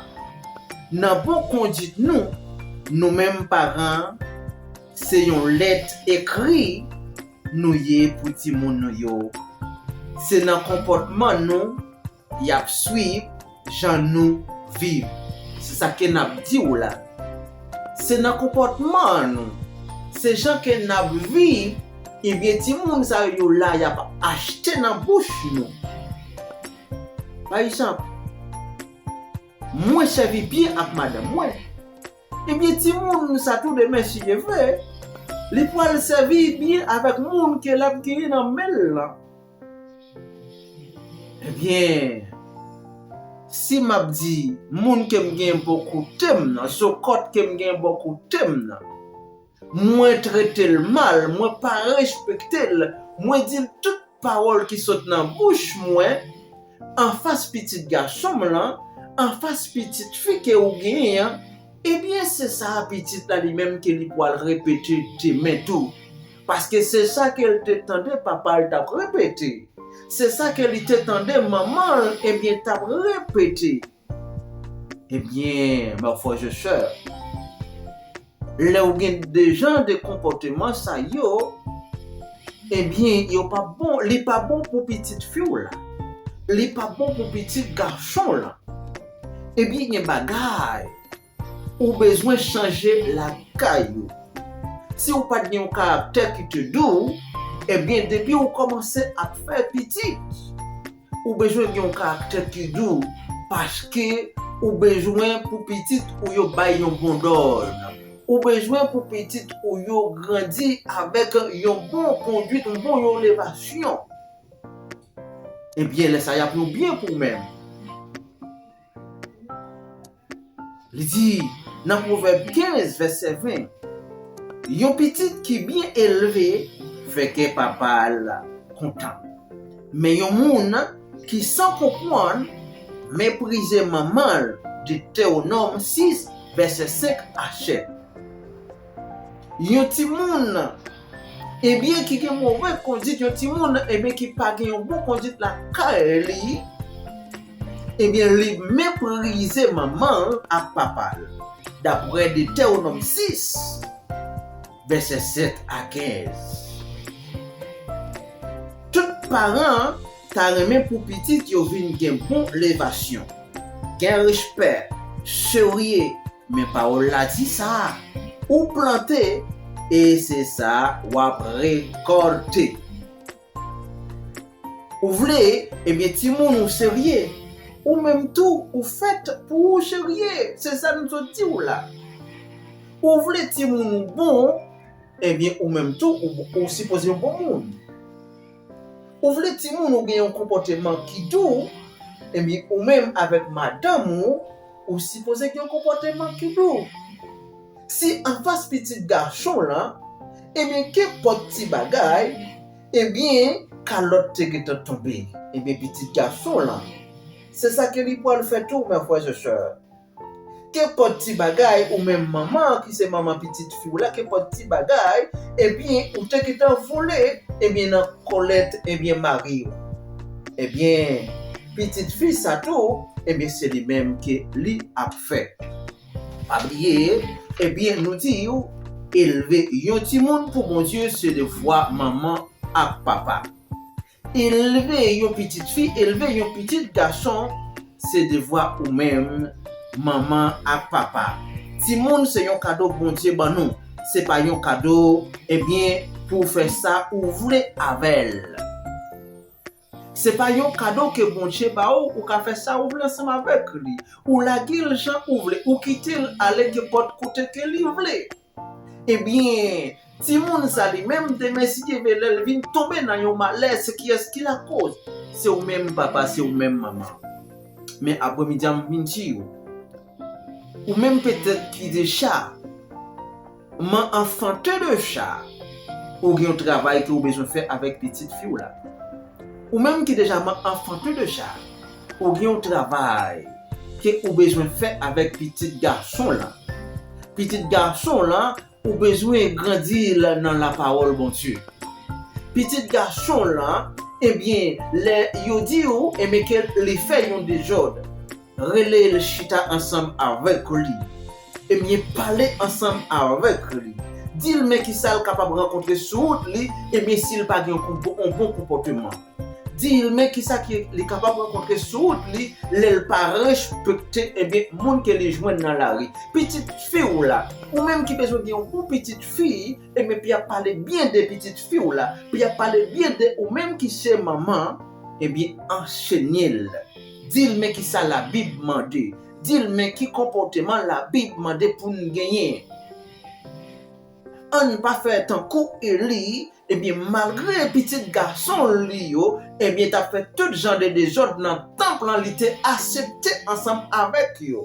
nan bon kondit nou, nou menm paran, se yon lèt ekri nou ye pou timoun nou yo. Se nan konpòtman nou y ap swiv jan nou viv. Se sa ke n ap di w la. Se nan konpòtman nou, se jan ke n ap viv, ebyen timoun sa yo la, y ap achte nan bouch nou. Pa egzanp, mwen sèvi byen ak madanm mwen. Ebyen, timoun sa tou demen, si Dye vle, li pral sèvi byen avèk moun ke l ap genyen nan men l lan. Ebyen, si m ap di moun ke m gen bò kote m nan, zokòt ke m gen bò kote m nan, mwen trete l mal, mwen pa respekte l, mwen di l tout pawòl ki sot nan bouch mwen anfas pitit gason m lan, anfas pitit fi ke ou genyen an, ebyen, se sa a pitit la li menm ke li pral repete demen tou. Paske se sa ke l te tande papa l t ap repete. Se sa ke li te tande manman l, ebyen, t ap repete. Ebyen, mè frè e sè, lè ou gen de jan de konpòteman sa yo, ebyen, yo pa bon, li pa bon pou pitit fi w la. Li pa bon pou pitit gason w lan. Ebyen, gen bagay ou bezwen chanje lakay ou. Si ou pa t gen yon karaktè ki te dou, ebyen, depi ou kòmanse ap fè pitit, ou bezwen gen yon karaktè ki dou, paske ou bezwen pou pitit ou yo bay yon bon dòz. Ou bezwen pou pitit ou yo grandi avèk yon bon kondwit, yon bon yon elevasyon. Ebyen, lè sa y ap yon byen pou ou menm. Li di nan Pwovèb kenz, vèsè ven, yon pitit ki byen elve fè kè papa l kontan. Men yon moun ki san konprann meprize manman l, Detewonòm sis, vèsè senk a sèt. Yon timoun, ebyen, ki gen move kondwit, yon timoun, ebyen, ki pa gen yon bon kondwit lakay li, ebyen, li meprize manman l ak papa l, daprè Detewonòm sis, vèsè sèt a kenz. Tout paran ta renmen pou pitit yo vin gen bon elevasyon, gen respè, serye, men pawòl la di sa, ou plante, e se sa w ap rekòlte. Ou vle, ebyen, timoun ou serye. Ou menm tou, ou fèt pou ou serye. Se sa m sot di w la. Ou vle timoun ou bon, ebyen, ou menm tou, ou, ou sipoze yon bon moun. Ou vle timoun ou gen yon konpòteman ki dou, ebyen, ou menm avèk madanm ou, ou sipoze gen yon konpòteman ki dou. Si anfas pitit gason w lan, ebyen, kenpòt ti bagay, ebyen, kalòt te gentan tonbe. Ebyen, pitit gason w lan, se sa ke li pral fè tou, mè frè e sè. Kenpòt ti bagay, ou menm manman ki se manman pitit fi w la, kenpòt ti bagay, ebyen, ou te gentan vole, ebyen, nan kòlèt, ebyen, mari w. Ebyen, pitit fi sa tou, ebyen, se li menm ke li ap fè. Pa bliye, ebyen, nou di w, elve yon timoun pou Bondye se devwa manman ak papa. Elve yon pitit fi, elve yon pitit gason, se devwa ou menm, manman ak papa. Timoun se yon kado Bondye ban nou. Se pa yon kado, ebyen, pou w fè sa ou vle avè l. Se pa yon kado ke Bondye ba ou, ou ka fè sa ou vle ansanm avèk li. Ou lage l jan ou vle, ou kite l ale kenpòt kote ke li vle. Ebyen, timoun sa li menm, demen si Dye vle, lè l vin tonbe nan yon malè, se kiyès ki lakoz? Se ou menm papa, se ou menm manman. Men apremidi a m vin di w, ou menm petèt ki deja man enfant déjà, ou gen yon travay ke ou bezwen fè avèk pitit fi w la. Ou menm ki deja man enfant déjà, ou gen yon travay ke ou bezwen fè avèk pitit gason w lan. Pitit gason w lan, ou bezwen grandi l nan lapawòl Bondye. Pitit gason w lan, ebyen, lè yo di w, ebyen, ke li fè yon dezòd, rele l chita ansanm avèk li. Ebyen, pale ansanm avèk li. Di l men kisa l kapab rankontre sou wout li, ebyen, si l pa gen yon konpo-, yon bon konpòteman. Di l men kisa ki li kapab rankontre sou wout li lè l pa respekte, ebyen, moun ke li jwenn nan lari. Pitit fi w la, ou menm ki bezwen gen yon bon pitit fi, ebyen, pou y ap pale byen de pitit fi w la, pou y ap pale byen de ou menm ki se manman, ebyen, anseye l. Di l men kisa Labib mande. di l men ki konpòteman Labib mande pou n genyen. Ann pa fè tankou Eli, ebyen, malgre pitit gason li yo, ebyen, t ap fè tout jan de dezòd nan tanp lan, li te asepte ansanm avèk yo.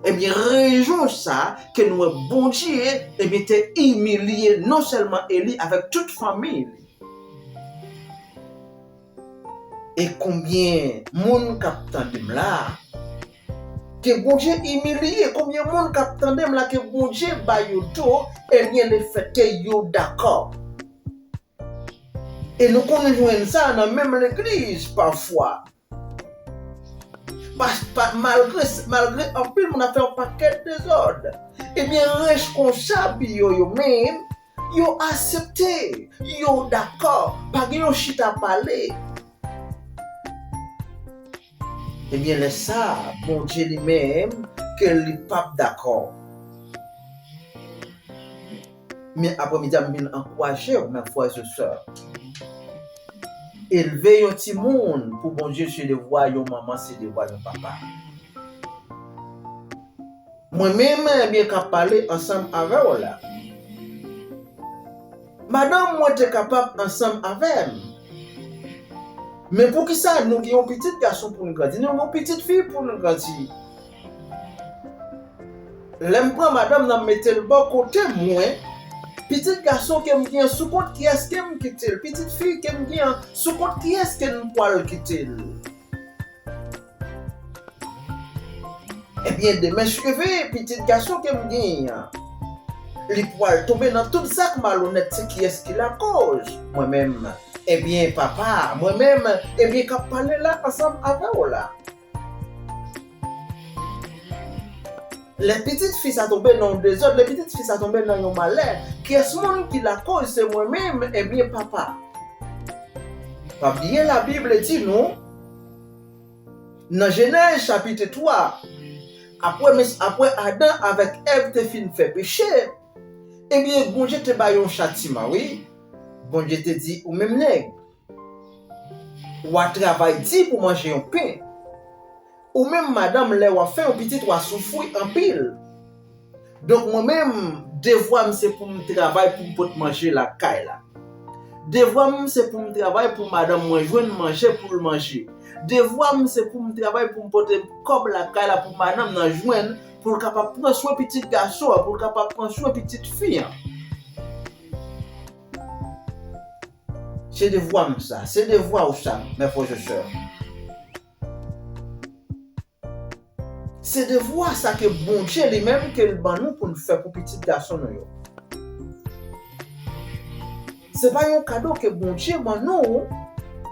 Ebyen, rezon sa ke nou wè Bondye, ebyen, te imilye non sèlman Eli avèk tout fanmi li. E konbyen moun k ap tande m la, ke Bondye imilye? Konbyen moun k ap tande m la, ke Bondye ba yo do, ebyen, lefètke yo dakò? E nou konn jwenn sa nan menm legliz pafwa. Pa, pa, malgre, malgre anpil moun ap fè yon pakèt dezòd, ebyen, reskonsab yo, yo menm, yo asepte, yo dakò, pa gen yon chita pale. Ebyen, lè sa a, Bondye li menm, ke li p ap dakò. Men aprèmidi a, m vin ankouraje w, mes frères et sœurs. Elve yon timoun pou Bondye, se devwa yon manman, se devwa yon papa. Mwen menm, ebyen, k ap pale ansanm avè w la. Madanm mwen te kapab ansanm avè m. Men poukisa nou gen yon pitit gason pou n grandi, nou gen yon pitit fi pou n grandi? Lè m pran madanm nan, m mete l bò kote mwen, pitit gason ke m gen an, sou kont kiyès ke m kite l? Pitit fi ke m gen an, sou kont kiyès ke m pral kite l? Ebyen, demen si Dye vle, pitit gason ke m genyen an, li pral tonbe nan tout zak malonèt, se kiyès ki lakoz? Mwen menm. Ebyen, papa, mwen menm, ebyen, k ap pale la ansanm avè w la. Lè pitit fi sa tonbe nan yon dezòd, lè pitit fi sa tonbe nan yon malè, kiyès moun ki lakoz? Se mwen menm, ebyen, papa. Pa bliye, Labib di nou, nan Jenèz chapit twa, apre, mes-, apre Adan avèk Èv te fin fè peche, ebyen, Bondye te ba yo yon chatiman, wi. Bondye te di, ou menm nèg, w a travay di pou manje yon pen. Ou menm madanm, lè w ap fè yon pitit, w a soufri anpil. Donk, mwen menm, devwa m se pou m travay pou m pot manje lakay la. Devwa m se pou m travay pou madanm mwen jwenn manje pou l manje. Devwa m se pou m travay pou m pote kòb lakay la pou madanm nan jwenn, pou l kapab pran swen pitit gason an, pou l kapab pran swen pitit fi an. Se devwa m sa, se devwa w sa, mes frères et sœurs. Se devwa sa ke Bondye li menm ke l ban nou pou n fè pou pitit gason nou yo. Se pa yon kado ke Bondye ban nou,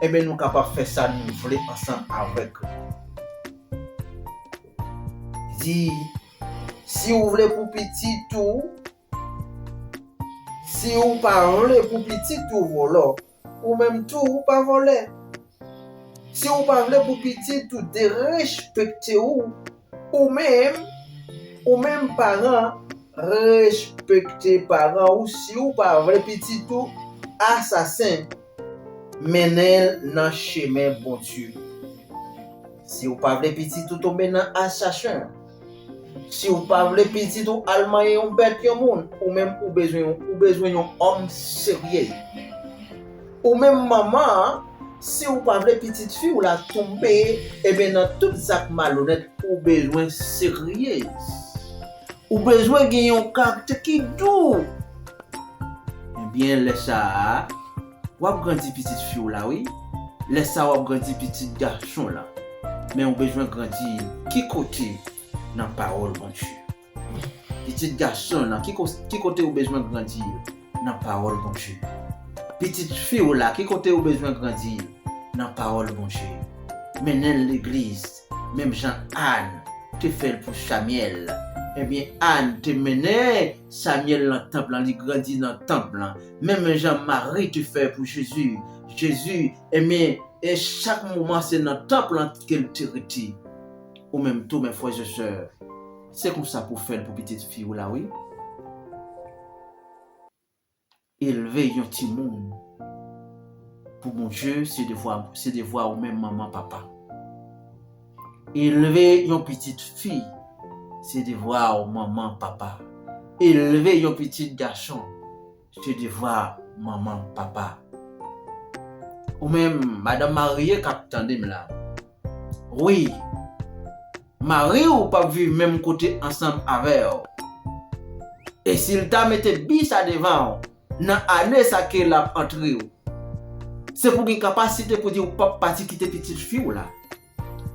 ebyen, nou kapab fè sa nou vle ansanm avèk li. Di, si w vle pou pitit ou, si w pa vle pou pitit ou vòlò, ou menm tou ou pa vòlè. Si w pa vle pou pitit ou derespekte w, ou menm, ou menm paran, respekte paran ou. Si w pa vle pitit ou asasen, mennen l nan chemen Bondye. Si w pa vle pitit ou tonbe nan asasen, si w pa vle pitit ou al manyen yon bèt yon moun, ou menm ou bezwen, ou bezwen yon òm serye. Ou menm manman an, si w pa vle pitit fi w la tonbe, ebyen nan tout zak malonèt, ou bezwen serye. Ou bezwen gen yon karaktè ki dou. Ebyen, lè sa a, w ap grandi pitit fi w la, wi. Lè sa a, w ap grandi pitit gason w la. Men ou bezwen grandi ki kote? Nan pawòl Bondye. Pitit gason w lan, ki ko-, ki kote ou bezwen grandi? Nan pawòl Bondye. Pitit fi w la, ki kote ou bezwen grandi? Nan pawòl Bondye. Mennen l legliz, menm jan Ann te fè l pou Samyèl. Ebyen, Ann te mennen Samyèl nan tanp lan, li grandi nan tanp lan. Menm jan Mari te fè pou Jezi. Jezi, ebyen, e chak moman se nan tanp lan ke l te rete. Ou menm tou, mes frères et sœurs, se konsa pou w fè l pou pitit fi w la, wi. Elve yon timoun pou Bondye, se devwa, se devwa ou menm manman, papa. Elve yon pitit fi, se devwa w manman, papa. Elve yon pitit gason, se devwa manman, papa. Ou menm, madanm marye k ap tande m la. Wi, mari w p ap viv menm kote ansanm avè w. E si l ta mete bi sa devan w, nan ane sa ke l ap antre w, se pou gen kapasite pou di w p ap pati kite pitit fi w la.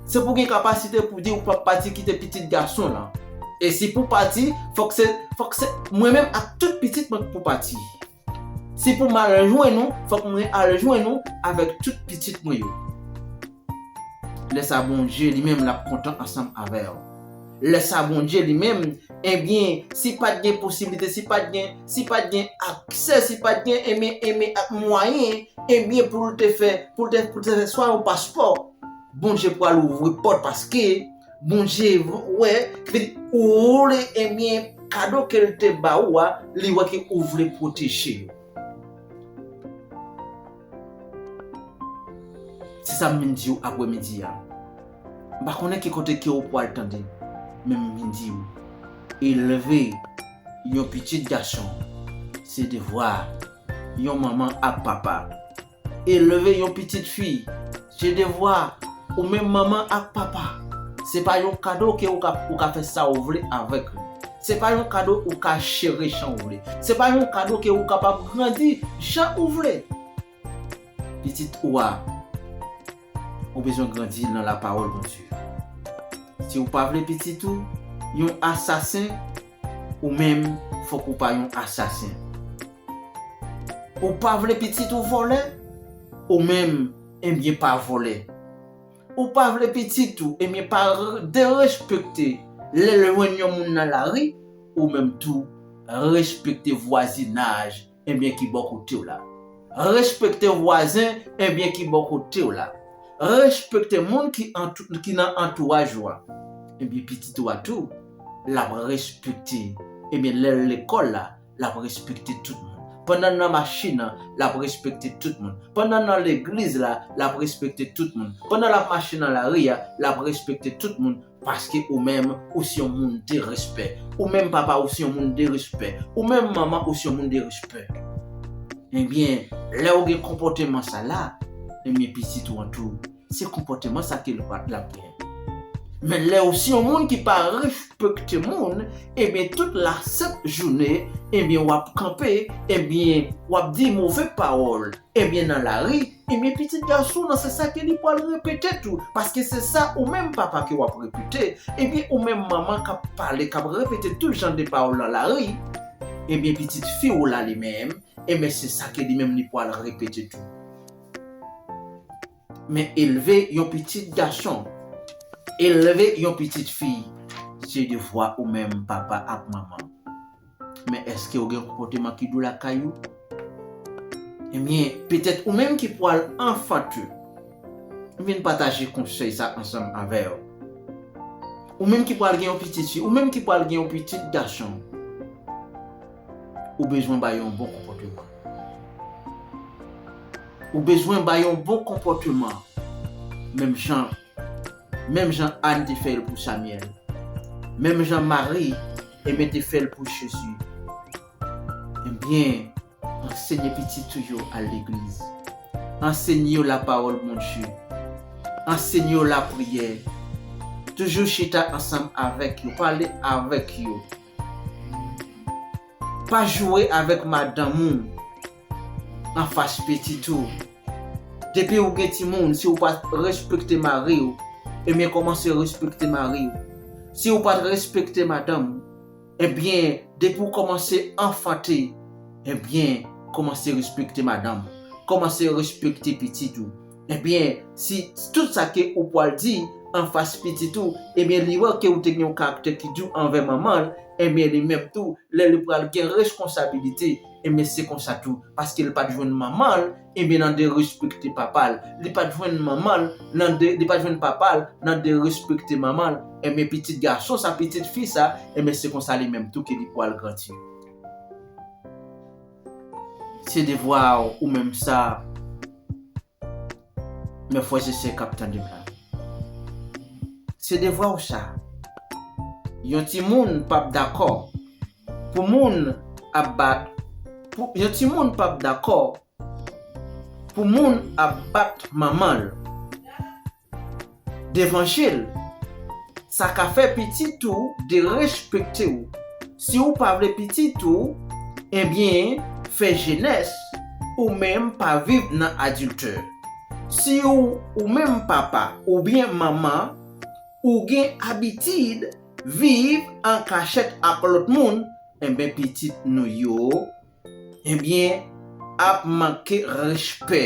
Se pou gen kapasite pou di w p ap pati kite pitit gason lan. E si pou pati, fòk se, fòk se mwen menm ak tout pitit mwen k pou pati. Si pou m al jwenn ou, fòk mwen al jwenn ou avèk tout pitit mwen yo. Lè sa Bondye li menm l ap kontan ansanm avè w. Lè sa Bondye li menm, ebyen, si pa t gen posiblite, si pa t gen, si pa t gen aksè, si pa t gen, ebyen, ebyen, ak mwayen, ebyen, pou l te fè, pou l te, pou l te fè swa yon paspò, Bondye pral ouvri pòt paske Bondye wè ke ou vle, ebyen, kado ke l te ba ou a, li wè ke ou vle pwoteje yo. Se sa m vin di w aprè midi a. M pa konnen ki kote ke ou pral tande, men m vin di w, elve yon pitit gason, se devwa yon manman ak papa. Elve yon pitit fi, se devwa ou menm manman ak papa. Se pa yon kado ke ou ka, ou ka fè sa ou vle avèk li. Se pa yon kado ou ka jere jan ou vle. Se pa yon kado ke ou kapab grandi jan ou vle. Pitit ou a, ou bezwen grandi nan lapawòl Bondye. Si ou pa vle pitit ou yon asasen, ou menm, fòk ou pa yon asasen. Ou pa vle pitit ou vòlè, ou menm, ebyen, pa vòlè. Ou pa vle pitit ou, ebyen, pa r-, derespekte lè l jwenn yon moun nan lari, ou menm tou, respekte vwazinaj, ebyen, ki bò kote w la. Respekte vwazen, ebyen, ki bò kote w la. Respekte moun ki antou-, ki nan antouraj ou a. Ebyen, pitit ou a tou, l ap respekte. Ebyen, lè l lekòl la, l ap respekte tout moun. Pandan l nan machin nan, l ap respekte tout moun. Pandan l nan legliz la, l ap respekte tout moun. Pandan l ap mache nan lari a, l ap respekte tout moun. Paske ou menm, ou se yon moun de respè. Ou menm papa, ou se yon moun de respè. Ou menm manman, ou se yon moun de respè. Ebyen, lè ou gen konpòteman sa la, ebyen, pitit ou an tou, se konpòteman sa ke l pa, l ap gen. Men lè ou se yon moun ki pa respekte moun, ebyen, tout lasent jounen, ebyen, w ap kanpe, ebyen, w ap di move pawòl, ebyen, nan lari, ebyen, pitit gason w nan, se sa ke li pral repete tou. Paske se sa ou menm papa ke w ap repete, ebyen, ou menm manman k ap pale, k ap repete tout jan de pawòl nan lari, ebyen, pitit fi w la li menm, ebyen, se sa ke li menm li pral repete tou. Men elve yon pitit gason, elve yon pitit fi, se devwa ou menm papa ak manman. Men èske ou gen konpòteman ki dou lakay ou? Ebyen, petèt ou menm ki pral anfante, m vin pataje konsèy sa ansanm avè w. Ou menm ki pral gen yon pitit fi, ou menm ki pral gen yon pitit gason, ou bezwen ba yo yon bon konpòteman. Ou bezwen ba yo yon bon konpòteman. Menm jan, menm jan Ann te fè l pou Samyèl. Menm jan Mari, ebyen, te fè l pou Jezi. Ebyen, ansenye pitit ou yo al legliz. Ansenye yo lapawòl Bondye. Ansenye yo lapriyè. Toujou chita ansanm avèk yo, pale avèk yo. Pa joure avèk madanm ou anfas pitit ou. Depi ou gen timoun, si ou pa respekte mari w, ebyen, kòmanse respekte mari w. Si ou pa t respekte madanm ou, ebyen, depi ou kòmanse anfante, ebyen, kòmanse respekte madanm ou. Kòmanse respekte pitit ou. Ebyen, si tout sa ke ou pral di anfas pitit ou, ebyen, li wè ke ou te gen yon karaktè ki di anvè manman l, ebyen, li menm tou, lè li pral gen reskonsabilite, ebyen, se konsa tou, paske li pa t jwenn manman l, ebyen, nan derespekte papa l. Li pa t jwenn manman l, nan de, li pa t jwenn papa l, nan derespekte manman l. Ebyen, pitit gason sa, pitit fi sa, ebyen, se konsa li menm tou ke li pral grandi. Se devwa ou menm sa, men frè e sè k ap tande m la. Se devwa w sa. Yon timoun p ap dakò pou moun ap bat, pou, yon timoun p ap dakò pou moun ap bat manman l devan je l. Sa ka fè pitit ou derespekte w. Si w pa vle pitit ou, ebyen, fè jenès, ou menm pa viv nan adiltè. Si w, ou menm papa oubyen manman, ou gen abitid viv an kachèt ak lòt moun, enben pitit nou yo, ebyen, ap manke respè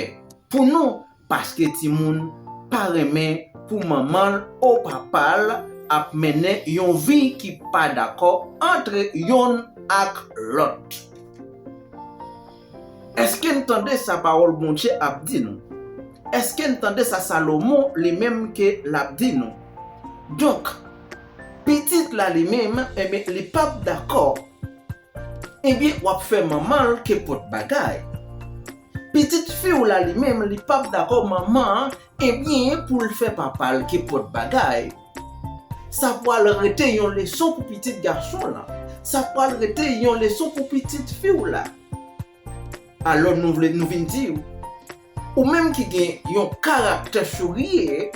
pou nou, paske timoun pa renmen pou manman l ou papa l ap mennen yon vi ki pa dakò antre yonn ak lòt. Èske n tande sa pawòl Bondye ap di nou? Èske n tande sa Salomon li menm ke l ap di nou? Donk, pitit la li menm, enben, li p ap dakò, ebyen, w ap fè manman l kenpòt bagay. Pitit fi w la li menm, li p ap dakò manman an, ebyen, pou l fè papa l kenpòt bagay. Sa pral rete yon leson pou pitit gason lan. Sa pral rete yon leson pou pitit fi w la. Alò, nou vle, nou vin di w, ou menm ki gen yon karaktè serye,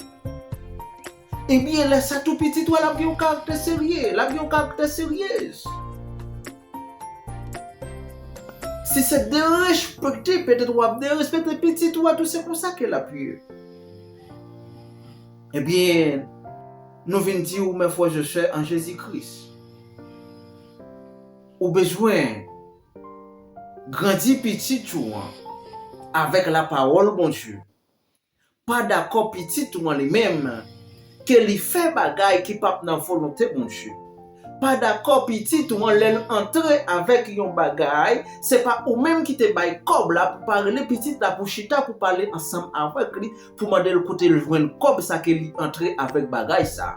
ebyen, lè sa tou pitit ou a, l ap gen yon karaktè serye, l ap gen yon karaktè seryez. Si se derespekte, petèt w ap derespekte pitit ou a tou, se konsa ke l ap ye. Ebyen, nou vin di w, mes frères et sœurs en Jésus-Christ, ou bezwen grandi pitit ou an avèk lapawòl Bondye. Pa dakò pitit ou an li menm ke li fè bagay ki p ap nan volonte Bondye. Pa dakò pitit ou an lè l antre avèk yon bagay, se pa ou menm ki te bay kòb la pou pa rele pitit la pou chita pou pale ansanm avèk li, pou mande l kote l jwenn kòb sa ke li antre avèk bagay sa.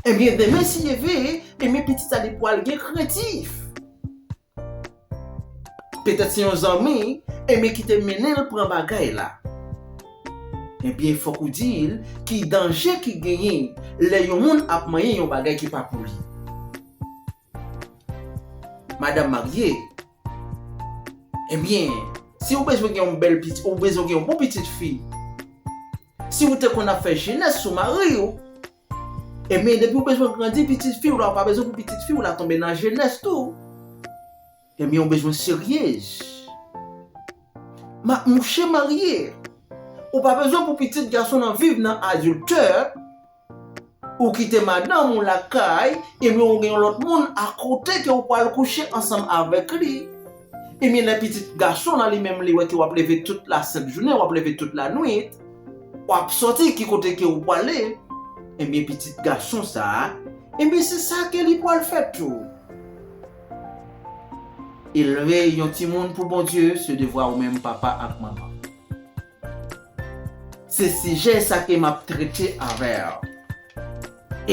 Ebyen, demen si Dye vle, ebyen, pitit sa li pral gen krentif. Petèt se yon zanmi, ebyen, ki te mennen l pran bagay la. Ebyen, fòk ou di l ki danje ki genyen lè yon moun ap manyen yon bagay ki pa pou li. Madanm marye, ebyen, si w bezwen gen yon bèl pitit, ou bezwen gen yon bon pitit fi, si w te konn ap fè jenès sou mari w, ebyen, depi w bezwen grandi pitit fi w la, ou pa bezwen pou pitit fi w la tonbe nan jenès tou. Ebyen, ou bezwen seryez. Ma, mouche marye, ou pa bezwen pou pitit gason nan viv nan adiltè, ou kite madanm ou lakay, ebyen, ou gen yon lòt moun akote ke ou pral kouche ansanm avèk li. Ebyen, lè pitit gason lan li menm li wè ke w ap leve tout lasent jounen, w ap leve tout lanwit, w ap sòti ki kote ke ou prale, ebyen, pitit gason sa a, ebyen, se sa ke li pral fè tou. Elve yon timoun pou Bondye, se devwa ou menm papa ak manman. Se sijè sa ke m ap trete avè w.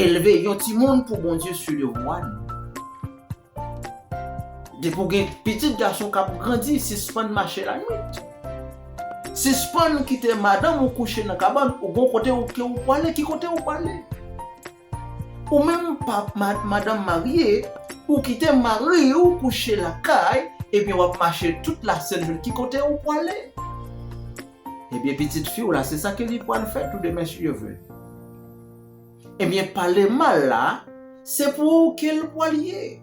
Elve yon timoun pou Bondye, se devwa nou. Depi w gen pitit gason k ap grandi, sispann mache lanwit. Sispann kite madanm ou kouche nan kabann, ou gon kote ou ke ou prale, ki kote ou prale? Ou menm pa, ma-, madanm marye, ou kite mari ou kouche lakay, ebyen w ap mache tout lasent jounen, ki kote ou prale? Ebyen, pitit fi w la, se sa ke li pral fè tou demen, si Dye vle. Ebyen, pale mal la, se pou ou ke l pral ye.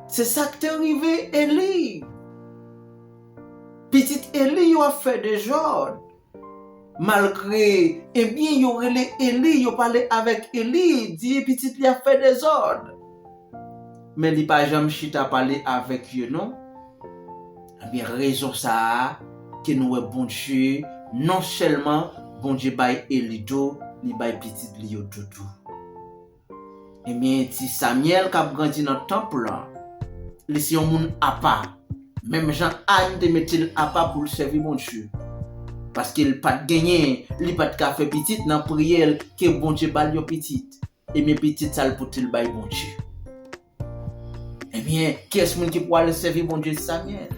Se sa k te rive Eli. Pitit Eli yo ap fè dezòd. Malgre, ebyen, yo rele Eli, yo pale avèk Eli, di pitit li ap fè dezòd. Men li pa janm chita pale avèk yo, non. Ebyen, rezon sa a, ke nou wè Bondye, non sèlman Bondye bay Eli do, li bay pitit li yo do tou. Ebyen, ti Samyèl k ap grandi nan tanp lan, li se yon moun apa. Menm jan Ann te mete l apa pou l sèvi Bondye. Paske l pa t genyen, li pa t ka fè pitit nan priyè l ke Bondye ba l yon pitit. Ebyen, pitit sa l pote l bay Bondye. Ebyen, kiyès moun ki pral sèvi Bondye Samyèl?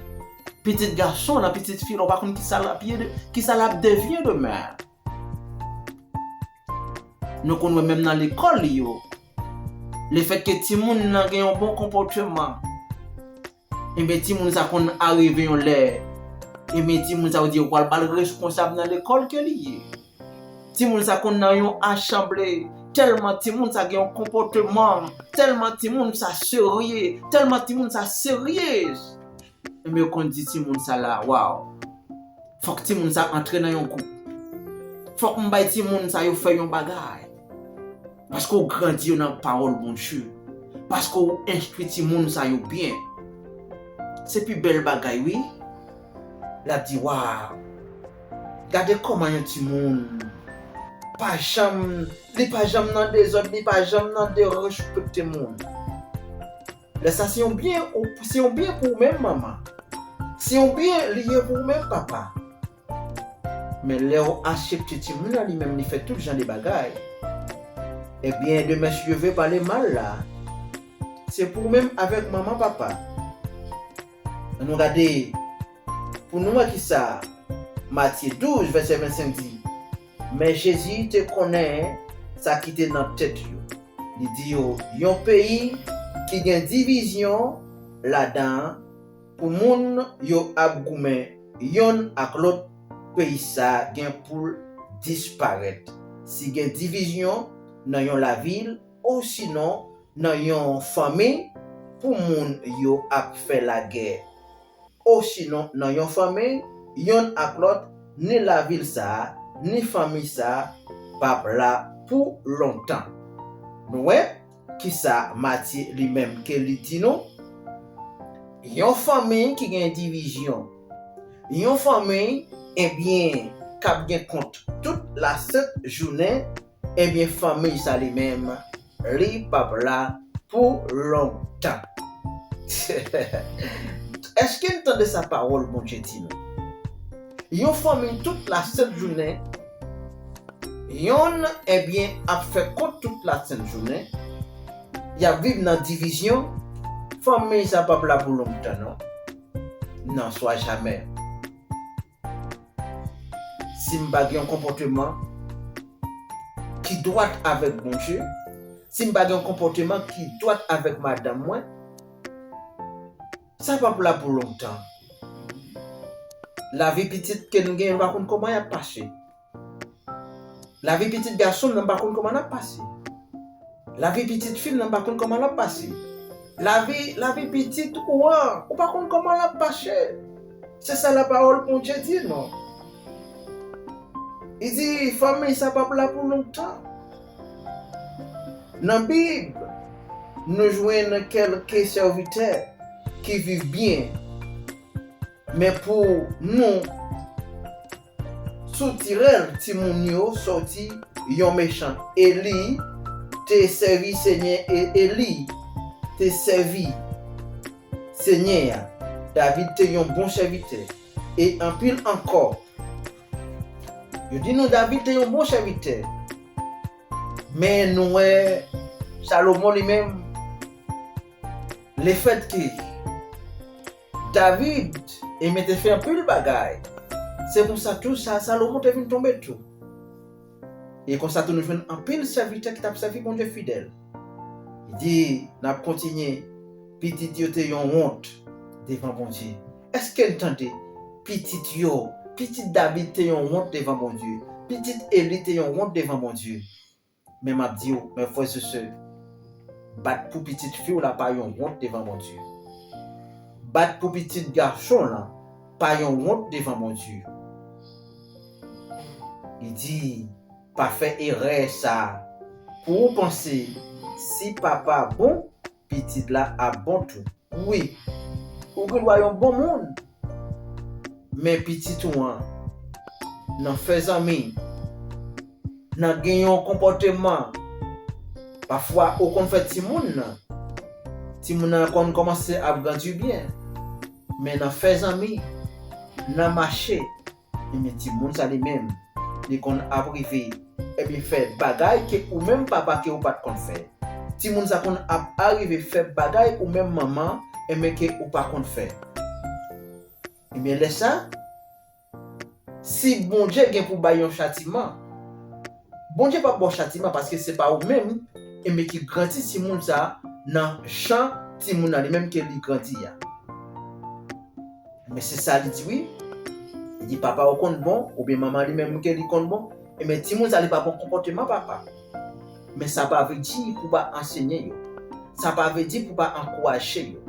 Pitit gason lan, pitit fi lan, ou pa konn kisa l ap ye de, kisa l ap devyen demen. Nou konn wè menm nan lekòl yo, lefètke timoun nan gen yon bon konpòteman, ebyen timoun sa konn arive yon lè, ebyen timoun sa yo di yo pral ba l responsab nan lekòl ke li ye. Timoun sa konn nan yon asanble, tèlman timoun sa gen yon konpòteman, tèlman timoun sa serye, tèlman timoun sa seryez. Ebyen yo konn di timoun sa la, waw, fòk timoun sa antre nan yon gwoup. Fòk m bay timoun sa yo fè yon bagay. Paske w grandi yo nan pawòl Bondye. Paske w enstwi timoun sa yo byen. Se pi bèl bagay, wi. L ap di, waw, gade kòman yon timoun pa janm, li pa janm nan dezòd, li pa janm nan derespekte moun. Lè sa se yon byen, ou- se yon byen pou ou menm manman. Se yon byen li ye pou ou menm papa. Men lè w aksepte timoun nan li menm li fè tout jan de bagay, ebyen demen si Dye vle pale mal la, se pou ou menm avèk manman papa. Ann nou gade pou nou wè kisa Matye douz vèsè vennsenk di. Men Jezi te konnen sa ki te nan tèt yo. Li di yo, yon peyi ki gen divizyon ladan an, pou moun yo ap goumen yonn ak lòt, peyi sa gen pou l disparèt. Si gen divizyon nan yon lavil, osinon nan yon fanmi, pou moun yo ap fè lagè, osinon nan yon fanmi, yonn ak lòt, ni lavil sa a, ni fanmi sa a p ap la pou lontan. Nou wè kisa Matye li menm ke li di nou? Yon fanmi ki gen divizyon, yon fanmi, ebyen, k ap gen kont tout lasent jounen, ebyen, fanmi sa li menm, li p ap la pou lontan. Èske n tande sa pawòl Bondye di nou? Yon fanmi tout lasent jounen, yonn, ebyen, ap fè kont tout lasent jounen, y ap viv nan divizyon, fanmi sa p ap la pou lontan, non. Non, swa jamè. Si m pa gen yon konpòteman ki dwat avèk Bondye, si m pa gen yon konpòteman ki dwat avèk madanm mwen, sa p ap la pou lontan. Lavi pitit ke n gen, nou pa konn kòman y ap pase. Lavi pitit gason m nan pa konn kòman l ap pase. Lavi pitit fi m nan pa konn kòman l ap pase. Lavi, lavi pitit ou an, ou pa konn kòman l ap pase. Se sa lapawòl Bondye di nou. Li di, fanmi sa p ap la pou lontan. Nan Bib, nou jwenn kèlke sèvitè ki viv byen. Men pou nou soutirèl timoun yo sòti yon mechan. Eli te sèvi Senyè, e Eli te sèvi Senyè a. David te yon bon sèvitè. E anpil ankò. Yo di nou David te yon bon sèvitè. Men nou wè Salomon li menm, lefètke David, ebyen, te fè anpil bagay. Se konsa tou sa Salomon te vin tonbe tou. E konsa tou nou jwenn anpil sèvitè ki t ap sèvi Bondye fidèl. Li di, n ap kontinye, pitit yo te yon wont devan Bondye. Èske n tande? Pitit yo, pitit David te yon wont devan Bondye. Pitit Eli te yon wont devan Bondye. Men m ap di w, men frè e sè, bat pou pitit fi w la pa yon wont devan Bondye. Bat pou pitit gason w lan pa yon wont devan Bondye. Li di, pa fè erè sa a pou w panse si papa bon, pitit la ap bon tou. Wi, ou gen dwa yon bon moun, men pitit ou an nan fè zanmi, nan gen yon konpòteman. Pafwa ou konn fè timoun nan, timoun nan konn kòmanse ap grandi byen, men nan fè zanmi, nan mache, ebyen timoun sa li menm, li konn ap rive, ebyen fè bagay ke ou menm papa ke ou pa t konn fè. Timoun sa konn ap arive fè bagay ou menm manman, ebyen ke ou pa konn fè. Ebyen lè sa, si Bondye gen pou bay yon chatiman, Bondye p ap ba w chatiman paske se pa ou menm, enben, ki grandi timoun sa a nan jan timoun nan li menm ke li grandi a. Men se sa li di wi. Li di papa ou konn bon, oubyen manman li menm ke li konn bon, enben timoun sa li pa pran konpòteman papa. Men sa pa vle di pou pa ansenye yo. Sa pa vle di pou pa ankouraje yo.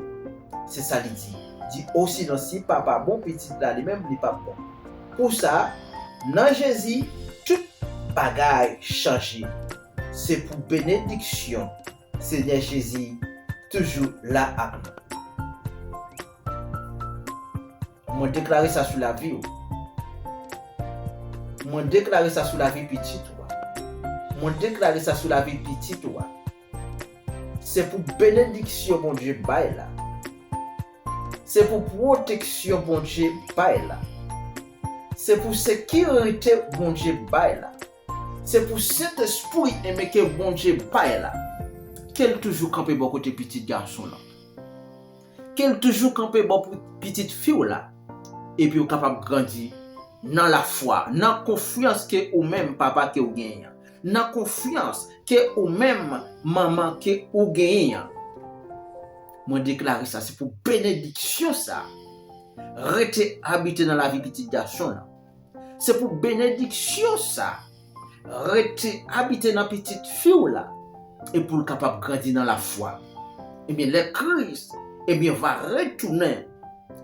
Se sa li di. Di osinon si papa bon, pitit la li menm li p ap bon. Pou sa, nan Jezi, tout bagay chanje. Se pou benediksyon Senyè Jezi toujou la ak nou. Mwen deklare sa sou lavi w. Mwen deklare sa sou lavi pitit ou a. Mwen deklare sa sou lavi pitit ou a. Se pou benediksyon Bondye bay la. Se pou pwoteksyon Bondye bay la. Se pou sekirite Bondye bay la. Se pou Sentespri enben ke Bondye bay la. Ke l toujou kanpe bò kote pitit gason lan. Ke l toujou kanpe bò pou pitit fi w la. Epi w kapab grandi nan lafwa, nan konfyans ke ou menm papa ke w genyen an. Nan konfyans ke ou menm manman ke ou genyen an. Mwen deklare sa, se pou benediksyon sa rete abite nan lavi pitit gason lan. Se pou benediksyon sa rete abite nan pitit fi w la, e pou l kapab grandi nan lafwa. Ebyen, lè Kris, ebyen, va retounen,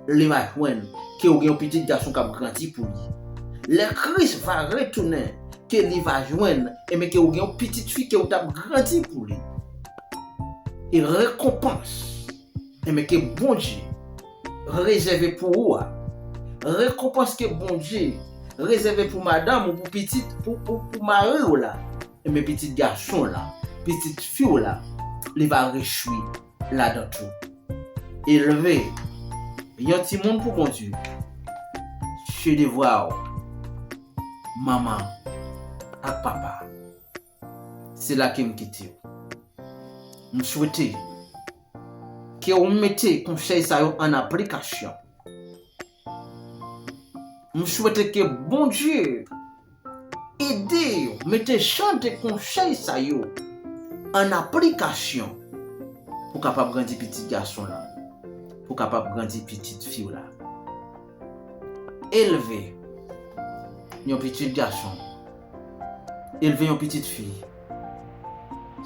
li va jwenn ke w gen yon pitit gason k ap grandi pou li. Lè Kris va retounen, ke li va jwenn, ebyen, ke w gen yon pitit fi ke w t ap grandi pou li. E rekonpans, ebyen, ke Bondye rezève pou ou a, rekonpans ke Bondye rezève pou madanm ou, pou pitit, pou, pou, pou mari w la, ebyen, pitit gason w la, pitit fi w la, li va rechwi ladan tou. Elve yon timoun pou Bondye, se devwa w, manman ak papa. Se la ke m kite w. M swete ke w mete konsèy sa yo an aplikasyon. M swete ke Bondye ede w mete jan de konsèy sa yo an aplikasyon pou kapab grandi pitit gason la, pou kapab grandi pitit fi w la. Elve yon pitit gason, elve yon pitit fi,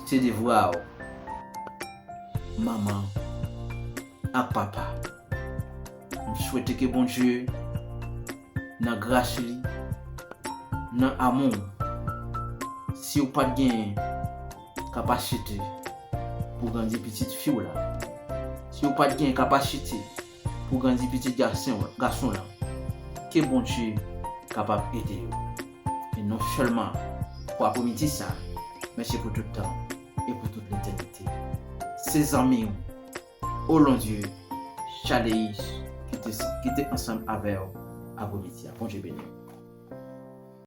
se devwa w, manman ak papa. M swete ke Bondye, nan gras li, nan amou, si w pa t gen kapasite pou grandi pitit fi w la, si w pa t gen kapasite pou grandi pitit gason, gason la, ke Bondye kapab ede yo. E non sèlman pou apremidi sa, men se pou tout tan e pou tout letènite. Se zanmi w, Olondye Chaleis, ki te, ki te ansanm avè w apremidi a. Bondye beni w.